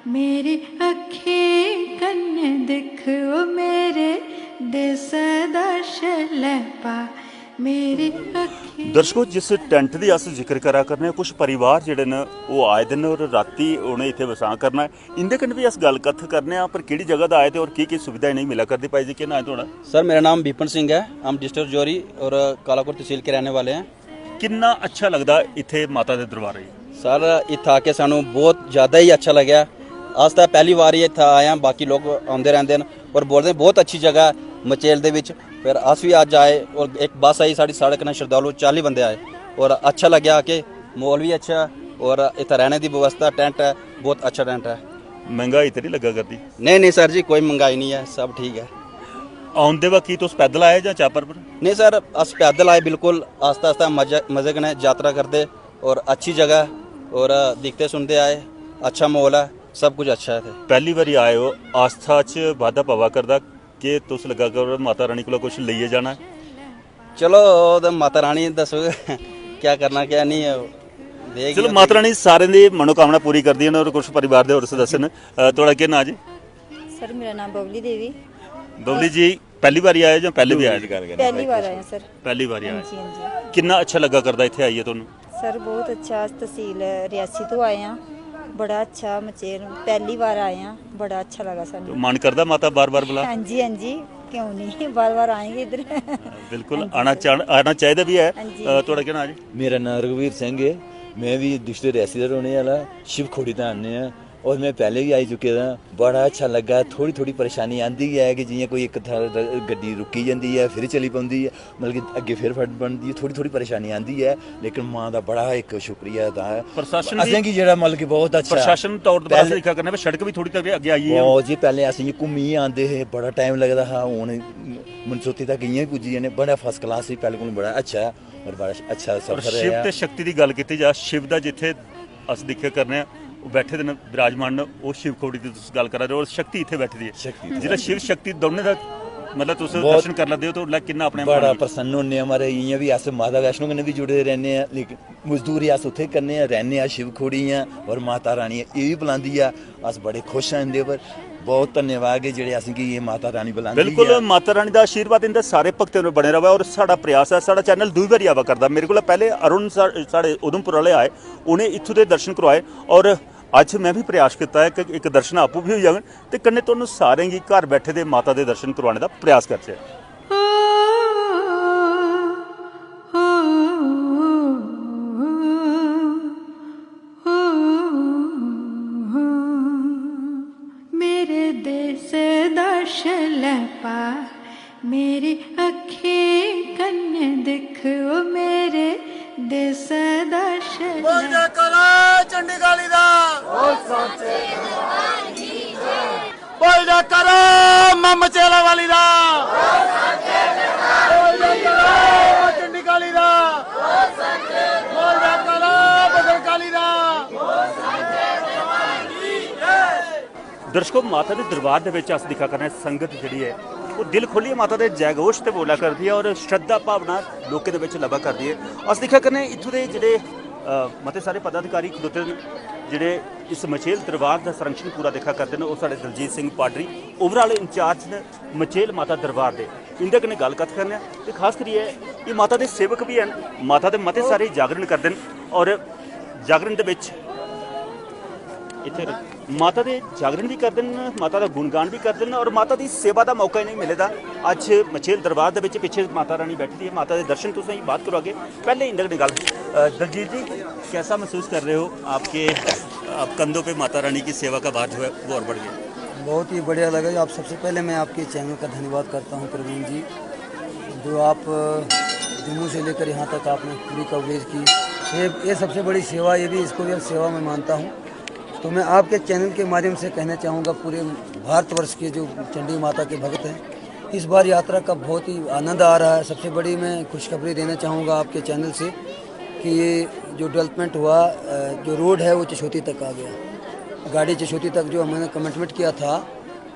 मेरी अक्खीं कन्नै दिक्ख, ओ मेरे देश दा शलैपा, मेरी अक्खीं। दर्शको, जिस टैंट दी अस जिक्र करा करने आं, कुछ परिवार जेह्ड़े न, ओह् आए दे न और रातीं उ'नें इत्थै बसां करना ऐ। इं'दे कन्नै बी अस गल्ल कत्थ करने आं, पर केह्ड़ी जगह दा आए ते और केह्-केह् सुविधा इ'नेंगी मिला करदी। भाई जी, केह् नांऽ ऐ थुआढ़ा? सर, मेरा नाम विपिन सिंह ऐ। हम डिस्ट्रिक्ट राजौरी और कालाकोट तहसील के रहने वाले हैं। किन्ना अच्छा लगदा इत्थै माता दे दरबार आइयै? सर, इत्थै आके सानू बहुत ज्यादा ही अच्छा लग्गेआ। अस तां पैह्ली बार ही इत्थै आए आं, बाकी लोक औंदे रैंह्दे न और बोलदे न बहुत अच्छी जगह ऐ मचेल दे बिच। फिर अस बी अज्ज आए और इक बस आई साढ़ी, साढ़े कन्नै श्रद्धालु चाली बंदे आए और अच्छा लग्गेआ आके, म्हौल बी अच्छा ऐ और इत्थै रैह्ने दी व्यवस्था, टैंट ऐ, बहुत अच्छा टैंट ऐ। मैंह्गाई ते निं लग्गा करदी? नेईं, नेईं सर जी, कोई मैंह्गाई निं ऐ, सब ठीक ऐ। औंदे वक्त की तुस पैदल आए जां चापर पर? नेईं सर, अस पैदल आए, बिल्कुल आस्ता आस्ता मजे, मजे कन्नै यात्रा करदे और अच्छी जगह ऐ और दिखदे सुनदे आए, अच्छा म्हौल ऐ, सब कुछ अच्छा ऐ इत्थै। पैह्ली बारी आए ओ, आस्था च बाद्धा पवा करदा, केह् तुस लग्गा करो माता रानी कोला कुछ लेइयै जाना ऐ? चलो, ओह् ते माता रानी दस्सग क्या करना, क्या नेईं, देग चलो, गै। माता रानी सारें दी मनोकामना पूरी करदियां न और कुछ परिवार दे होर सदस्य न। अ, थुआढ़ा केह् नांऽ जी? सर, मेरा नांऽ बबली देवी। बबली जी, पैह्ली बारी आए जां पैह्लें बी आए? डोगरी च गल्ल करनी पैह्ली बार आए आं सर। पैह्ली बारी आए। हां जी, हां जी। किन्ना अच्छा लग्गा करदा इत्थै आइयै तुहानू? सर, बहुत अच्छा, अस तसील रियासी तो आए आं, बड़ा अच्छा मचेल, पैह्ली बार आए आं, बड़ा अच्छा लगा ते सानू। मन करदा माता बार-बार बुला? हां जी, हां जी, क्यों नहीं, बार-बार आएंगे इधर। बिल्कुल, हां जी आना सर। चाह-, आना चाहिदा भी है। हां जी, अ, हां जी। थुआढ़ा केह् नांऽ जी? मेरा नांऽ रघुवीर सिंह ऐ, में बी डिस्ट्रिक्ट रियासी दा रौह्ने आह्ला, शिव खोड़ी दा आने आं। और मैं पैह्लें बी आई चुके दा, बड़ा अच्छा लग्गा। थोह्ड़ी थोह्ड़ी परेशानी आंदी ऐ कि जि'यां कोई इक थाह्र गड्डी रुकी जंदी ऐ, फिर चली पौंदी ऐ, मतलब कि अग्गें फिर फट बनदी ऐ, थोह्ड़ी थोह्ड़ी परेशानी आंदी ऐ, लेकिन मां दा बड़ा इक शुक्रिया अदा ऐ। प्रशासन दी असेंगी जेह्ड़ा मतलब कि बहुत अच्छा प्रशासन तौर पर अस पैह्ले दिक्खा करने आं, सड़क बी थोह्ड़ी तक अग्गें आई ऐ। बहुत जी, पैह्लें अस इ'यां घूमियै आंदे हे, बड़ा टाइम लगदा हा, हून मनसोती तक इ'यां बी पुज्जी जन्ने, बड़ा फर्स्ट क्लास ही, पैह्ले कोला बड़ा अच्छा ऐ और बड़ा अच्छा और सफर शिव रेहा। ते शक्ति दी गल्ल कीती जा, शिव दा जित्थै अस दिक्खा करने आं, ओह् बैठे दे न, विराजमान न, ओह् शिव खोड़ी दी तुस गल्ल करा दे ओ और शक्ति इत्थै बैठी दी ऐ। शक्ति इत्थै जिसलै बैठी शिव शक्ति दौनें दा मतलब तुस बहुत दर्शन करी लैंदे ओ, ते उसलै किन्ना अपने बड़ा मन गी प्रसन्न होन्ने आं महाराज। इ'यां बी अस माता वैष्णो कन्नै बी जुड़े दे रैह्ने आं, लेकिन मजदूरी अस उत्थै करने आं, रैह्ने आं, शिव खोड़ी आं और माता रानी एह् बी बुलांदी ऐ। अस बड़े खुश आं इं'दे पर। बहुत धन्यवाद ऐ जेह्ड़े असेंगी एह् माता रानी बुलांदी बिल्कुल ऐ। माता रानी दा आशीर्वाद इं'दे सारे भक्तें पर बने र'वै और साढ़ा प्रयास ऐ, साढ़ा चैनल दूई बारी आवा करदा। मेरे कोला पैह्ले अरुण सा-, साढ़े उधमपुर आह्ले आए, उ'नें इत्थूं दे दर्शन करोआए और अज्ज में बी प्रयास कीता ऐ कि इक दर्शन आपूं बी होई जाङन ते कन्नै तुहानू सारें गी घर बैठे दे माता दे दर्शन करोआने दा प्रयास करचै। मेरे देश दा शलैपा, मेरी अक्खीं कन्नै दिक्ख, ओ मेरे देश दा बोल शलैपा। जयकारा चंडी काली दा। बोल जयकारा मां मचेला वाली दा। बोल जयकारा चंडी काली दा। बोल जयकारा भद्रकाली दा। दर्शकों, माता दे दरबार दे ਵਿੱਚ ਅਸ ਦਿਖਾ ਕਰਨੇ, ਸੰਗਤ ਜਿਹੜੀ ਹੈ ਉਹ ਦਿਲ ਖੋਲੀਏ ਮਾਤਾ ਦੇ ਜੈਗੋਸ਼ ਤੇ ਬੋਲਾ ਕਰਦੀ ਹੈ ਔਰ ਸ਼ਰਧਾ ਭਾਵਨਾ ਲੋਕਾਂ ਦੇ ਵਿੱਚ ਲਬਾ ਕਰਦੀ ਹੈ। ਅਸ ਦਿਖਾ ਕਰਨੇ ਇੱਥੋਂ ਦੇ ਜਿਹੜੇ ਅ, ਮਤੇ ਸਾਰੇ ਪਦਾਧਿਕਾਰੀ ਖਲੋਤੇ ਨੇ, ਜਿਹੜੇ ਇਸ ਮਚੇਲ ਦਰਬਾਰ ਦਾ संरक्षण पूरा दिखा करदे न, ਉਹ ਸਾਡੇ ਦਲਜੀਤ ਸਿੰਘ ਪਾਡਰੀ, ओवरऑल इंचार्ज न मचेल माता दरबार दे। इंदे कन्नै गल्ल कत्थ करने आं ते खास करियै एह् माता दे सेवक बी हैन, माता दे मते सारे जागरण करदे न और जागरण दे बिच इत्थै माता दे जागरण बी करदे न, माता दा गुणगान बी करदे न और माता दी सेवा दा मौका इ'नेंगी मिले दा। अज्ज मचेल दरबार दे बिच पिच्छे माता रानी बैठी दी ऐ, माता दे दर्शन तुसें गी बाद करोआगे। पैह्ले इंदे कन्नै गल्ल, अ, दलजीत जी, कैसा महसूस कर रहे हो आपके, आप कंधों पे माता रानी की सेवा का भार जो है वो और बढ़ गया? बहुत ही बढ़िया लगा। आप सबसे पहले मैं आपके चैनल का धन्यवाद करता हूँ प्रवीण जी, जो आप जम्मू से लेकर यहाँ तक आपने पूरी कवरेज की। ये ये सबसे बड़ी सेवा, ये भी इसको भी सेवा मैं मानता हूँ। तो मैं आपके चैनल के माध्यम से कहना चाहूँगा, पूरे भारतवर्ष के जो चंडी माता के भक्त हैं, इस बार यात्रा का बहुत ही आनंद आ रहा है। सबसे बड़ी मैं खुशखबरी देना चाहूँगा आपके चैनल से कि ये जो डेवलपमेंट हुआ, अ, जो रोड है वो चशोती तक आ गया। गाड़ी चशोती तक जो हमने कमिटमेंट किया था,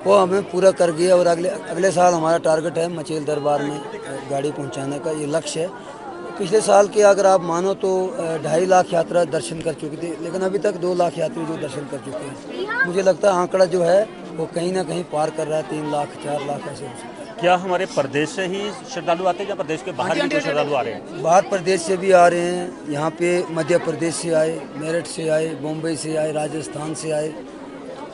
वो हमें पूरा कर गया और अगले अगले साल हमारा टारगेट है मचेल दरबार में, अ, गाड़ी पहुँचाने का ये लक्ष्य है। पिछले साल के अगर आप मानो तो, अ, ढाई लाख यात्रा दर्शन कर चुकी थी, लेकिन अभी तक दो लाख यात्री जो दर्शन कर चुके हैं। मुझे लगता है आंकड़ा जो है वो कहीं ना कहीं पार कर रहा है, तीन लाख, चार लाख ऐसे हो सकता है। क्या हमारे प्रदेश से ही श्रद्धालु आते हैं या प्रदेश के बाहर भी कोई श्रद्धालु आ रहे हैं? बाहर प्रदेश से भी आ रहे हैं, यहाँ पे मध्य प्रदेश से आए, मेरठ से आए, बॉम्बे से आए, राजस्थान से आए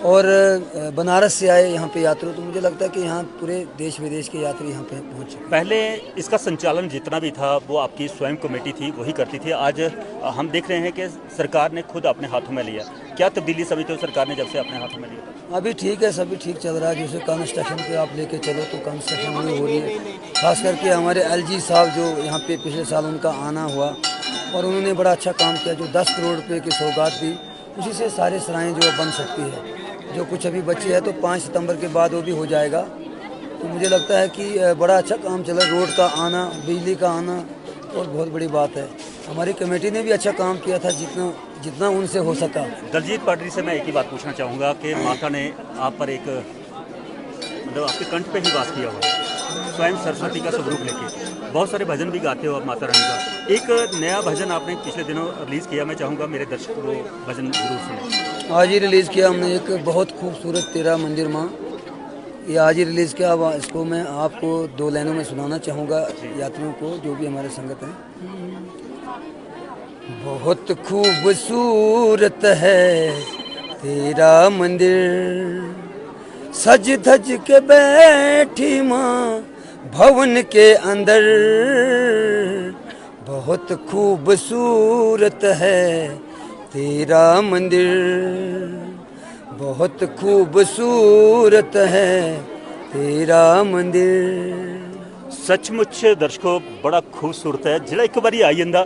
और, अ, बनारस से आए यहाँ पे यात्री। तो मुझे लगता है कि यहाँ पूरे देश विदेश के यात्री यहाँ पे पहुँच चुके हैं। पहले इसका संचालन जितना भी था वो आपकी स्वयं कमेटी थी, वही करती थी। आज हम देख रहे हैं कि सरकार ने खुद अपने हाथों में लिया। क्या तब्दीली समझते हो सरकार ने जब से अपने हाथों में लिया? अभी ठीक है, सभी ठीक चल रहा है। जैसे कंस्ट्रक्शन पे आप लेके चलो तो कंस्ट्रक्शन नहीं हो रही है। खास करके हमारे एलजी साहब जो यहाँ पे पिछले साल उनका आना हुआ और उन्होंने बड़ा अच्छा काम किया, जो दस करोड़ रुपए की सौगात दी, उसी से सारे सराएं जो बन सकती है। जो कुछ अभी बची है तो पाँच सितंबर के बाद वो भी हो जाएगा। तो मुझे लगता है कि, अ, बड़ा अच्छा काम चला, रोड का आना, बिजली का आना, और बहुत बड़ी बात है। हमारी कमेटी ने भी अच्छा काम किया था, जितना जितना उनसे हो सका। दलजीत पाडरी से मैं एक ही बात पूछना चाहूँगा कि माता ने आप पर एक, मतलब, आपके कंठ पे ही वास किया हुआ है, स्वयं सरस्वती का स्वरूप लेके बहुत सारे भजन भी गाते हो आप माता रानी का। एक नया भजन आपने पिछले दिनों रिलीज किया, मैं चाहूँगा मेरे दर्शक वो भजन जरूर सुने। आज ही रिलीज किया हमने एक बहुत खूबसूरत तेरा मंदिर माँ, ये आज ही रिलीज किया। अब इसको मैं आपको दो लाइनों में सुनाना चाहूँगा यात्रियों को, जो भी हमारे संगत हैं। बहुत खूबसूरत है तेरा मंदिर, सज धज के बैठी माँ भवन के अंदर। बहुत खूबसूरत है तेरा मंदिर, बहुत खूबसूरत है तेरा मंदिर। सचमुच दर्शको, बड़ा खूबसूरत है। जेह्ड़ा इक बारी आई जंदा,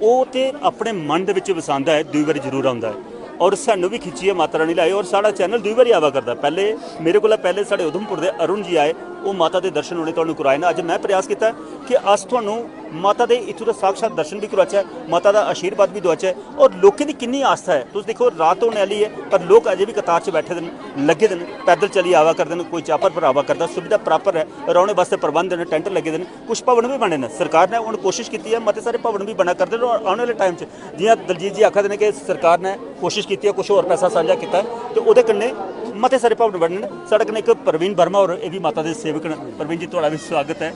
ओह् ते अपने मन दे बिच बसांदा ऐ, दूई बारी जरूर औंदा ऐ। और सानू भी खिच्चियै माता रानी लाए, और साढ़ा चैनल दूई बारी आवा करदा। पैह्ले, मेरे कोला पैह्ले साढ़े उधमपुर दे अरुण जी आए, ओह् माता दे दर्शन उ'नें तुहानू कराए न। अज्ज मैं प्रयास कीता कि अस तुहानू माता दे इत्थूं दे साक्षात दर्शन भी कराचै, माता दा आशीर्वाद भी दोआचै। और लोकें दी किन्नी आस्था ऐ, तुस दिक्खो, रात होने आह्ली ऐ, पर लोक अजें बी कतार च बैठे दे न, लग्गे दे न, पैदल चली आवा करदे न, कोई चापर पर आवा करदा, सुविधा प्रापर ऐ, रौह्ने बास्तै प्रबंध न, टैंट लग्गे दे न, कुछ भवन बी बने न। सरकार ने हून कोशिश कीती ऐ, मते सारे भवन बी बना करदे न, और औने आह्ले टाइम च, जि'यां दलजीत जी आखा दे न कि सरकार ने कोशिश कीती ऐ, कुछ होर पैसा सांझा कीता ऐ, ते ओह्दे कन्नै मते सारे भवन बनने न। साढ़े कन्नै इक प्रवीण वर्मा होर, एह् बी माता दे सेवक न। प्रवीण जी, थुआढ़ा बी स्वागत ऐ।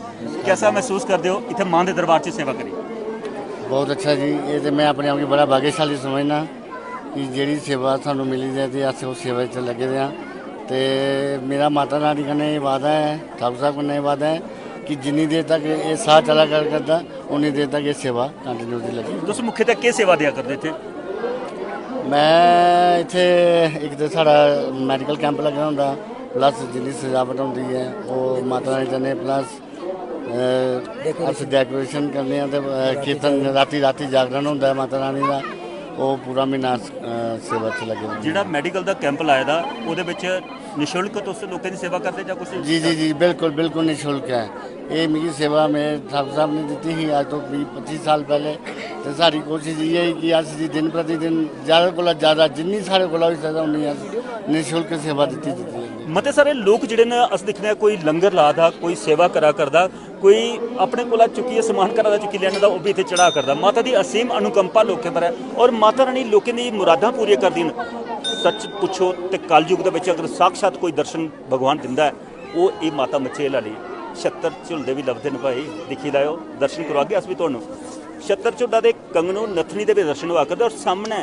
कैसा महसूस करदे हो इत्थै मां दे दरबार च सेवा करियै? बहुत अच्छा जी, ये ते मैं अपने आप गी बड़ा भाग्यशाली समझना कि जेह्ड़ी सेवा सानू मिली दी ऐ ते अस उस सेवा च लग्गे दे आं। ते मेरा माता रानी कन्नै एह् वादा ऐ, ठाकुर साहब कन्नै एह् वादा ऐ कि जिन्नी देर तक एह् साह् चला कर करदा, उन्नी देर तक एह् सेवा कंटिन्यू दी लग्गी। तुस मुख्यतः केह् सेवा देआ करदे इत्थै? मैं इत्थै इक ते साढ़ा मैडिकल कैंप लग्गे दा होंदा, प्लस जिन्नी सजावट होंदी ऐ ओह् माता रानी कन्नै, प्लस अ, अस डेकोरेशन करने आं ते, अ, कीर्तन, रातीं, रातीं जागरण होंदा ऐ माता रानी दा, ओह् पूरा म्हीना अस, अ, सेवा च लग्गे दे आं। जेह्ड़ा मैडिकल दा कैंप लाए दा, ओह्दे बिच निशुल्क तुस लोकें दी सेवा करदे जां कुछ? जी, जी, जी, बिल्कुल, बिल्कुल निशुल्क ऐ। एह् मिगी सेवा मेरे ठाकुर साहब ने दित्ती ही अज्ज तो बीह् पच्ची साल पैह्ले, ते साढ़ी कोशश इ'यै ही कि अस जी दिन प्रतिदिन ज़्यादा कोला ज़्यादा, जिन्नी साढ़े कोला होई सकदा, उन्नी अस निशुल्क सेवा दित्ती जंदी ऐ। मते सारे लोक जेह्ड़े न, अस दिक्खने आं कोई लंगर ला दा, कोई सेवा करा करदा, कोई अपने कोला चुक्कियै समान घरा दा चुक्की लैने दा, ओह् बी इत्थै चढ़ा करदा। माता दी असीम अनुकंपा लोकें पर ऐ, और माता रानी लोकें दी मुरादां पूरियां करदी न। सच पुच्छो ते कलयुग दे बिच अगर साक्षात कोई दर्शन भगवान दिंदा ऐ, ओह् एह् माता मचेल आह्ली। छत्तर झुलदे बी लभदे न भाई, दिक्खी लैओ, दर्शन करोआगे अस बी तुहानू। छत्तर झुलदा ते कंगनू नथनी दे बी दर्शन होआ करदे, और सामनै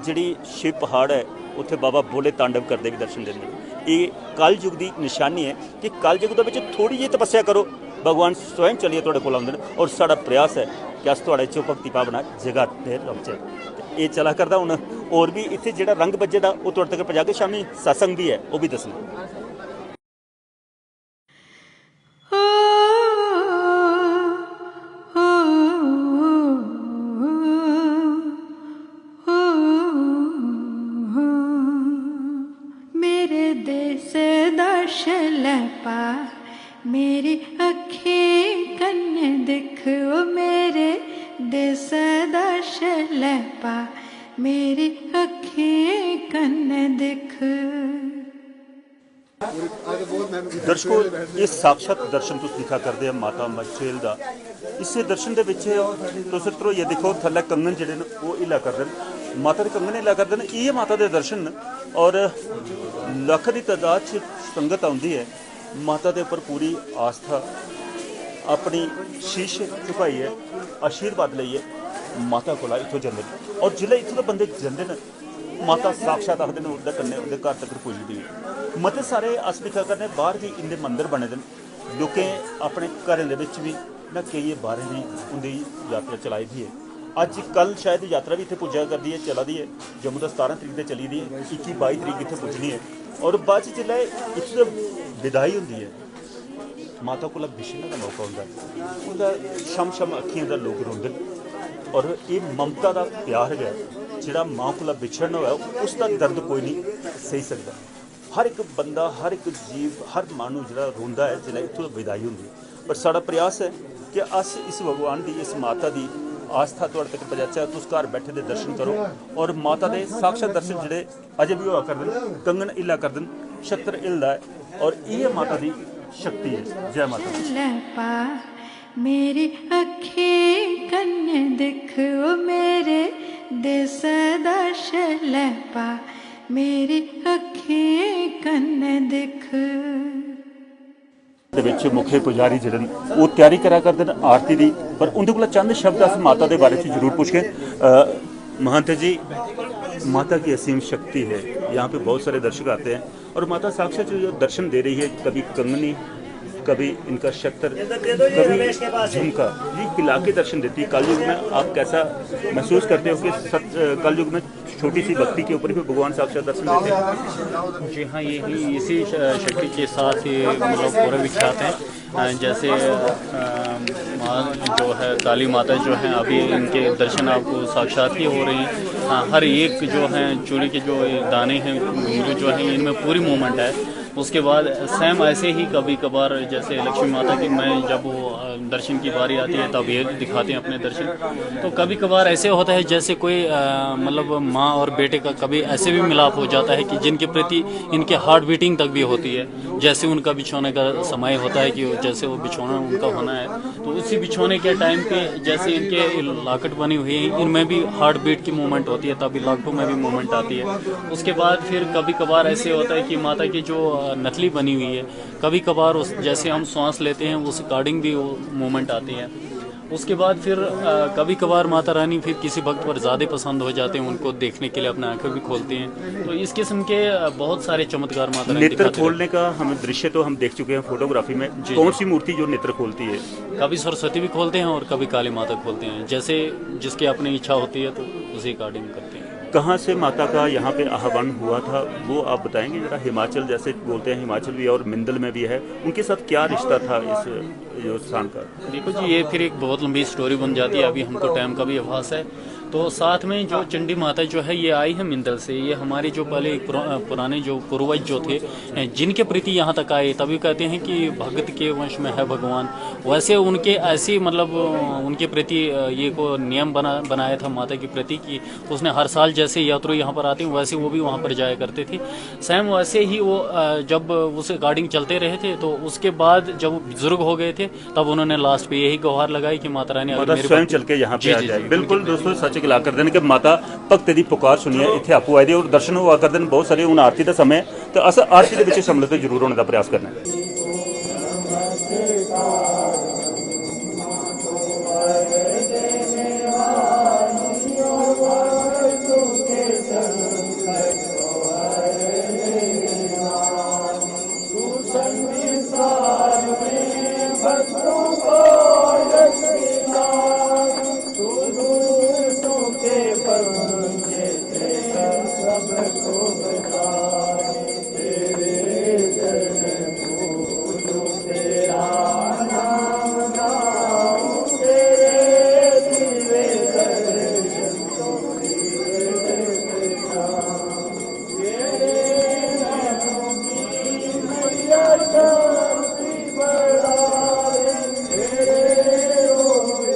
जेह्ड़ी शिव पहाड़ ऐ, उत्थै बाबा भोले तांडव करदे बी दर्शन दिंदे न। एह् कलयुग दी निशानी ऐ कि कलयुग दे बिच थोह्ड़ी जेही तपस्या करो, भगवान स्वयं चलियै थुआढ़े कोल औंदे न। और साढ़ा प्रयास ऐ कि अस थुआढ़े च भक्ति भावना जगाते रौह्चै। ते एह् चला करदा हून, होर बी इत्थै जेह्ड़ा रंग बज्झे दा, ओह् थुआढ़े तगर पजागे। शामीं सत्संग बी ऐ, ओह् बी दस्सना। मेरे देश दा शलैपा, मेरी अक्खीं कन्नै दिक्ख, ओ मेरे देश दा शलैपा, मेरी अक्खीं कन्नै दिक्ख। दर्शको, एह् साक्षात दर्शन तुस दिक्खा करदे ओ माता मचेल दा। इस्सै दर्शन दे बिच तुस ध्रोइयै दिक्खो, थल्लै कंगन जेह्ड़े न ओह् हिल्ला करदे न, माता दे कंगन हिल्ला करदे न। इ'यै माता दे दर्शन न और लक्ख दी तदाद च संगत औंदी ऐ। माता दे उप्पर पूरी आस्था, अपनी शीश झुकाइयै आशीर्वाद लेइयै माता कोला इत्थूं जंदे न। और जिसलै इत्थूं दे बंदे जंदे न, माता साक्षात आखदे न उं'दे कन्नै उं'दे घर तगर पुजदी ऐ। मते सारे अस दिक्खा करने बाहर बी इं'दे मंदर बने दे न। लोकें अपने घरें दे बिच बी ना केइयें बारें दी उं'दी यात्रा चलाई दी ऐ। अज्ज कल शायद यात्रा बी इत्थै पुज्जा करदी ऐ, चला दी ऐ। जम्मू दा सतारां तरीक ते चली दी ऐ, इक्की बाई तरीक इत्थै पुज्जनी ऐ। और बाद च जिसलै इत्थूं दा विदाई होंदी ऐ, माता कोला बिछड़ने दा मौका होंदा ऐ, उं'दा छम छम अक्खियें दा लोक रोंदे न। और एह् ममता दा प्यार गै, जेह्ड़ा मां कोला बिछड़ना होऐ, उसदा दर्द कोई निं सेही सकदा। हर इक बंदा, हर इक जीव, हर माह्नू जेह्ड़ा रोंदा ऐ जिसलै इत्थूं विदाई होंदी। पर साढ़ा प्रयास ऐ कि अस इस भगवान दी, इस माता दी आस्था थुआढ़े तक पजाचै। तुस घर बैठे दे दर्शन करो और माता दे साक्षात दर्शन जेह्ड़े अजें बी होआ करदे न, कंगन हिल्ला करदे न, छत्तर हिलदा ऐ और इ'यै माता दी शक्ति ऐ। जै माता दी। शलैपा मेरी अक्खीं कन्नै दिक्ख, ओ मेरे देसै दा शलैपा मेरी अक्खीं कन्नै दिक्ख। दे विच मुख्य पुजारी जेह्ड़े न, ओह् त्यारी करा करदे न आरती दी, पर उं'दे कोला चंद शब्द अस माता दे बारे च जरूर पुच्छगे। अ, महंत जी, माता की असीम शक्ति है, यहाँ पे बहुत सारे दर्शक आते हैं और माता साक्षात जो दर्शन दे रही है, कभी कंगनी, कभी इनका शक्तर, कभी झुमका, ये पिला के दर्शन देती है। कलयुग में आप कैसा महसूस करते हो कि सत कलयुग में छोटी सी भक्ति के ऊपर भी भगवान साक्षात दर्शन देते हैं? जी हाँ, यही, इसी श- शक्ति के साथ ये मतलब पूरा विख्यात है। अ, जैसे अ, माँ जो है, काली माता जो है, अभी इनके दर्शन आपको साक्षात ही हो रहे हैं। हाँ, हर एक जो है चूड़ी के जो ये दाने हैं, घुंघरू जो है, इनमें पूरी मूवमेंट है। उसके बाद सेम ऐसे ही कभी कभार जैसे लक्ष्मी माता की, मैं जब वो अ, दर्शन की बारी आती है, तब ये दिखाते हैं अपने दर्शन। तो कभी कभार ऐसे होता है जैसे कोई अ, मतलब माँ और बेटे का कभी ऐसे भी मिलाप हो जाता है कि जिनके प्रति इनके हार्ट बीटिंग तक भी होती है। जैसे उनका बिछोने का समय होता है कि वो, जैसे वो बिछोना उनका होना है, तो उसी बिछोने के टाइम पे जैसे इनके लॉकेट बनी हुई है, इनमें भी हार्ट बीट की मूवमेंट होती है, तभी लॉकेटों में भी मूवमेंट आती है। उसके बाद फिर कभी कभार ऐसे होता है कि माता की जो अ, नथली बनी हुई है, कभी कभार उस, जैसे हम सांस लेते हैं, उस अकॉर्डिंग भी वो मूवमेंट आती है। उसके बाद फिर अ, कभी कभार माता रानी फिर किसी भक्त पर ज़्यादा पसंद हो जाते हैं, उनको देखने के लिए अपने आंखें भी खोलते हैं। तो इस किस्म के अ, बहुत सारे चमत्कार माता रानी नेत्र दिखाते रहते खोलने का हम दृश्य तो हम देख चुके हैं फोटोग्राफी में। जी, कौन जी। सी मूर्ति जो नेत्र खोलती है? कभी सरस्वती भी खोलते हैं और कभी काली माता खोलते हैं, जैसे जिसकी अपनी इच्छा होती है तो उसी अकॉर्डिंग करते हैं। कहाँ से माता का यहाँ पे आह्वान हुआ था, वो आप बताएंगे जरा? हिमाचल, जैसे बोलते हैं, हिमाचल भी और मिंदल में भी है, उनके साथ क्या रिश्ता था इस जो स्थान का? देखो जी, ये फिर एक बहुत लंबी स्टोरी बन जाती है, अभी हमको टाइम का भी आभास है। तो साथ में जो चंडी माता जो है, ये आई है मिंदल से। ये हमारी जो पहले पुरा-, पुराने जो पूर्वज जो थे, जिनके प्रति यहाँ तक आए, तभी कहते हैं कि भगत के वंश में है भगवान। वैसे उनके ऐसी मतलब उनके प्रति ये को नियम बना बनाया था माता के प्रति कि उसने हर साल जैसे यात्रु यहाँ पर आते हैं, वैसे वो भी वहाँ पर जाया करते थे। सेम वैसे ही वो अ, जब उस अकॉर्डिंग चलते रहे थे, तो उसके बाद जब वो बुजुर्ग हो गए थे, तब उन्होंने लास्ट पे यही गुहार लगाई कि माता रानी, अगर मतलब मेरे स्वयं भक्त चल के यहाँ पे जी, आ जी, जाए। जी, बिल्कुल उनके दोस्तों, सच गला कर देने के माता भक्त दी पुकार सुनिए, इतने आपू आए दे और दर्शन हुआ कर देने बहुत सारे। उन आरती का समय, तो अस आरती के विच सम्मिलित जरूर होने का प्रयास करना है।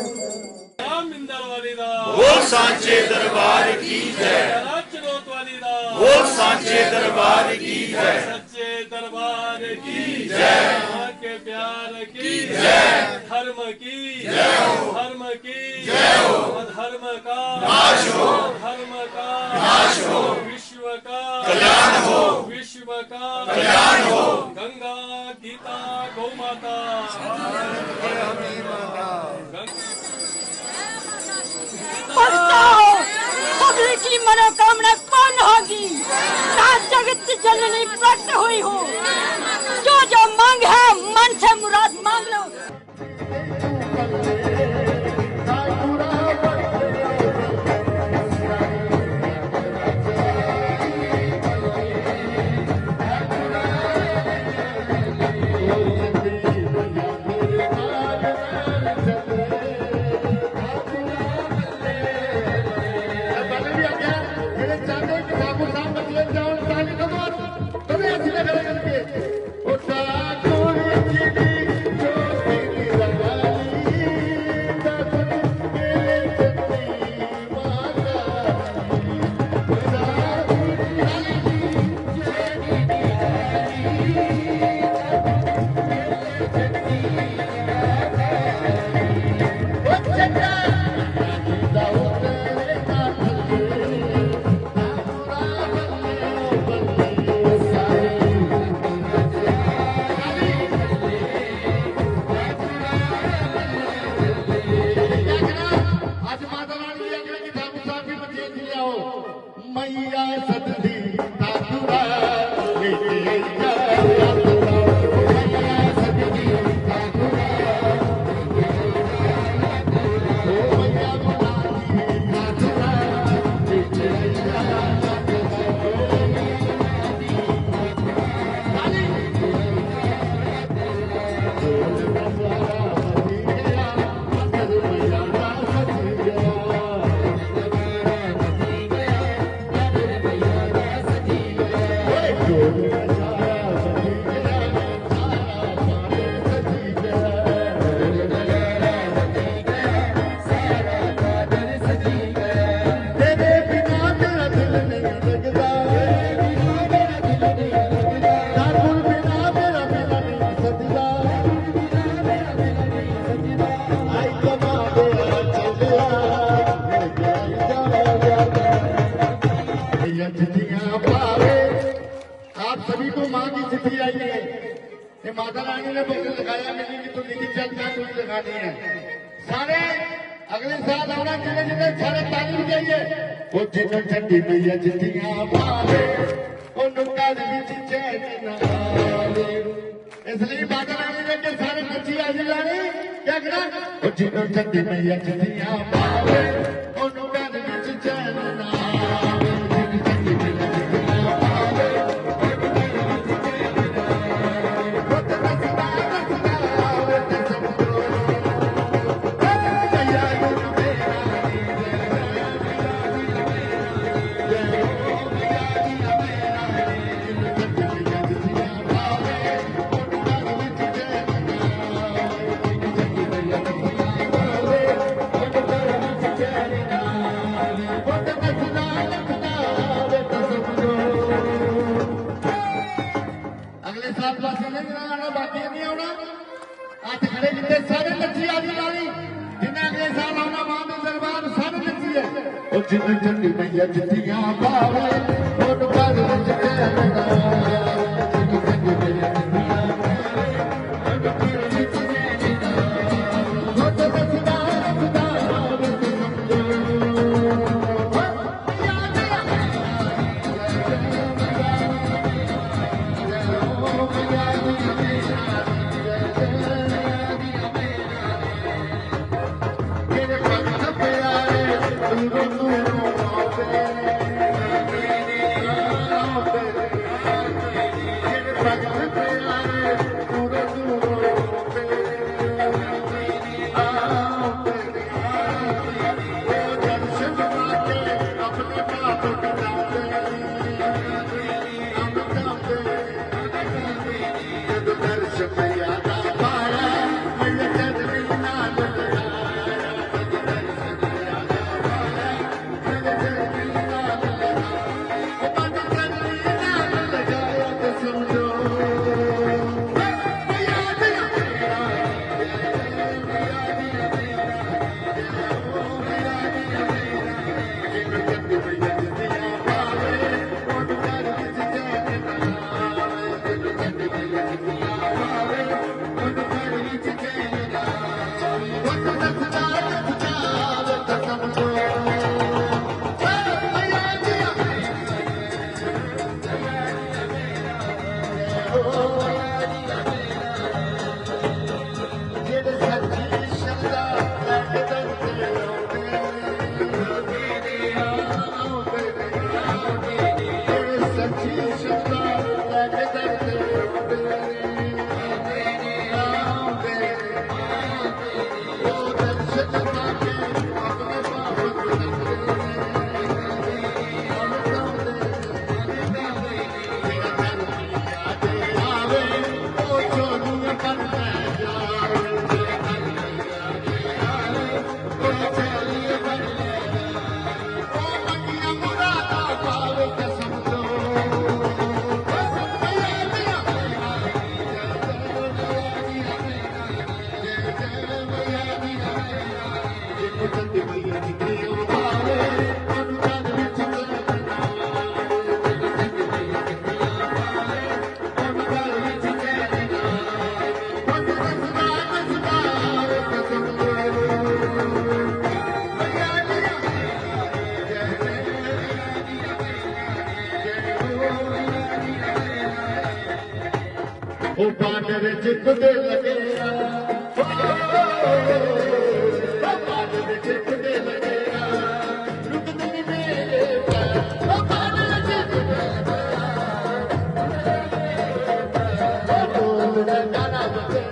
मिंदल वाली दा। बोल सांचे दरबार की जय। राजनोत वाली दा। बोल सांचे दरबार की जय। सच्चे दरबार की जय। माँ के प्यार की जय। धर्म की जय हो। धर्म की जय हो। धर्म का नाश हो। धर्म का नाश हो। विश्व का कल्याण हो। विश्व का कल्याण हो। गंगा गीता गौ माता। भक्तों, सभी की मनोकामना पूर्ण होगी। सात जगत की जननी प्रकट हुई हो। जो जो मांग है मन से मुराद मांग लो। माता रानी ने बचन लगाया मिगी कि तू मिगी चलना, तू लगानी है। सारे अगले साल आना, जिन्हें जिन्हें सारे ताली बजाइए। ओ जिन्हों चंडी मैया जितियां पावे, ओनू घर विच चैन ना आवे। इसलिए माता रानी ने के सारे नच्ची आजी लानी, क्या करा? ओ जिन्हों चंडी मैया जितियां पावे, ओनू घर विच चैन ना आवे। अगले साल बस इ'नें जनां आना, बाकी नहीं आना। हत्थ खड़े कीते, सारे नच्ची आजी लानी। जिन्हें अगले साल आना मां दे दरबार, सारे नच्चिए। ओ जिन्हें चंडी मैया जितियां पावे, ओनू घर विच चैन ना आवे। जिन्हें चंडी मैया जितियां पावे, ओनू घर विच चैन ना आवे। ओ बार्डर च कुदे लगे, ओ बार्डर च कुदे लगे, रुकदे नहीं मेरे पैर। ओ बार्डर च कुदे लगे, ओ ढोल नगाड़ा बजे।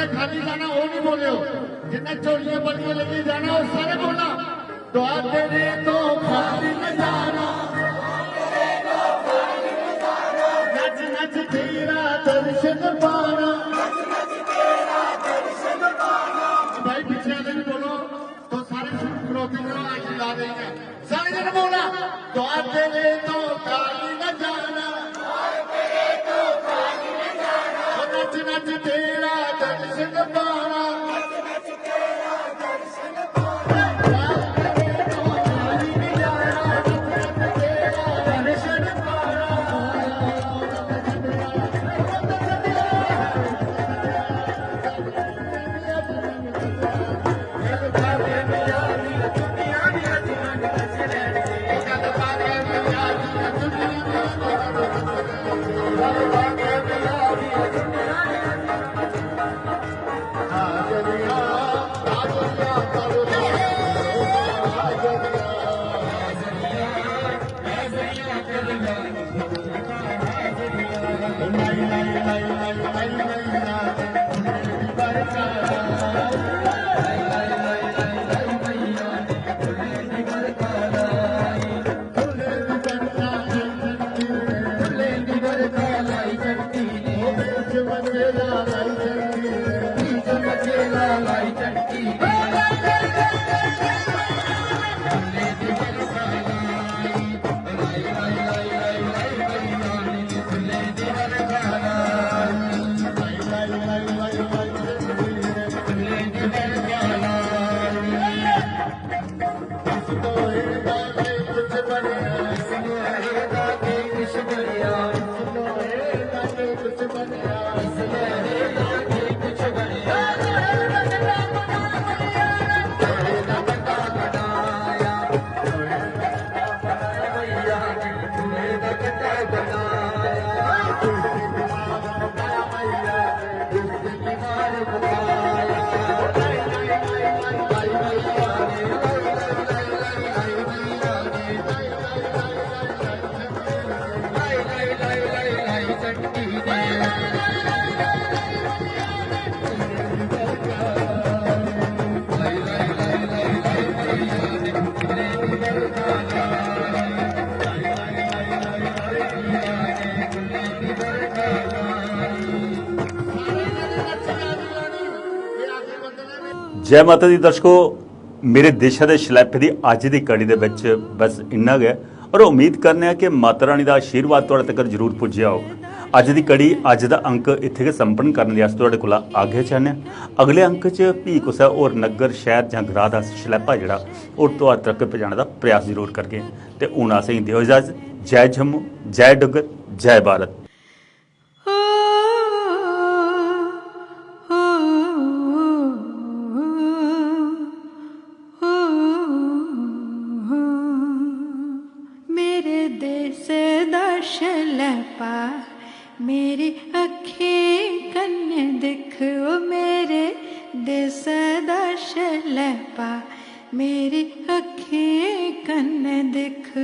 खाली जाना, वो नहीं बोलियो। जिन्हें झोलियां बलियां लेके जाना, वो सारे बोलना, "द्वार तेरे तो खाली न जाना, नच नच तेरा दर्शन पाना।" भाई, पीछे वाले भी बोलो, तो सारे शुरू करो, तीनों आशीर्वाद देंगे। सारे जन बोला, "द्वार तेरे तो खाली न जाना, नच नच तेरा दर्शन पाना।" जय माता दी दर्शको, मेरे देशा दे शलैपे दी अज्ज दी कड़ी दे बिच बस इन्ना गै। और उम्मीद करने आं कि माता रानी दा आशीर्वाद तुआढ़े तगर जरूर पुज्जेआ होग। अज्ज दी कड़ी, अज्ज दा अंक इत्थै गै संपन्न करने दी अस तुआढ़े कोला आज्ञा चाह्न्ने आं। अगले अंक च फ्ही कुसै होर नग्गर, शैह्र जां ग्रांऽ दा अस शलैपा जेह्ड़ा, ओह् तुआढ़े तगर पजाने दा प्रयास जरूर करगे। ते हून असेंगी देओ इजाजत। जय जम्मू, जय डुग्गर, जय भारत। मेरे देश दा शलैपा, मेरी अक्खीं कन्नै दिक्ख, ओ मेरे देश दा लै पा, मेरी अक्खीं कन्नै दिक्ख।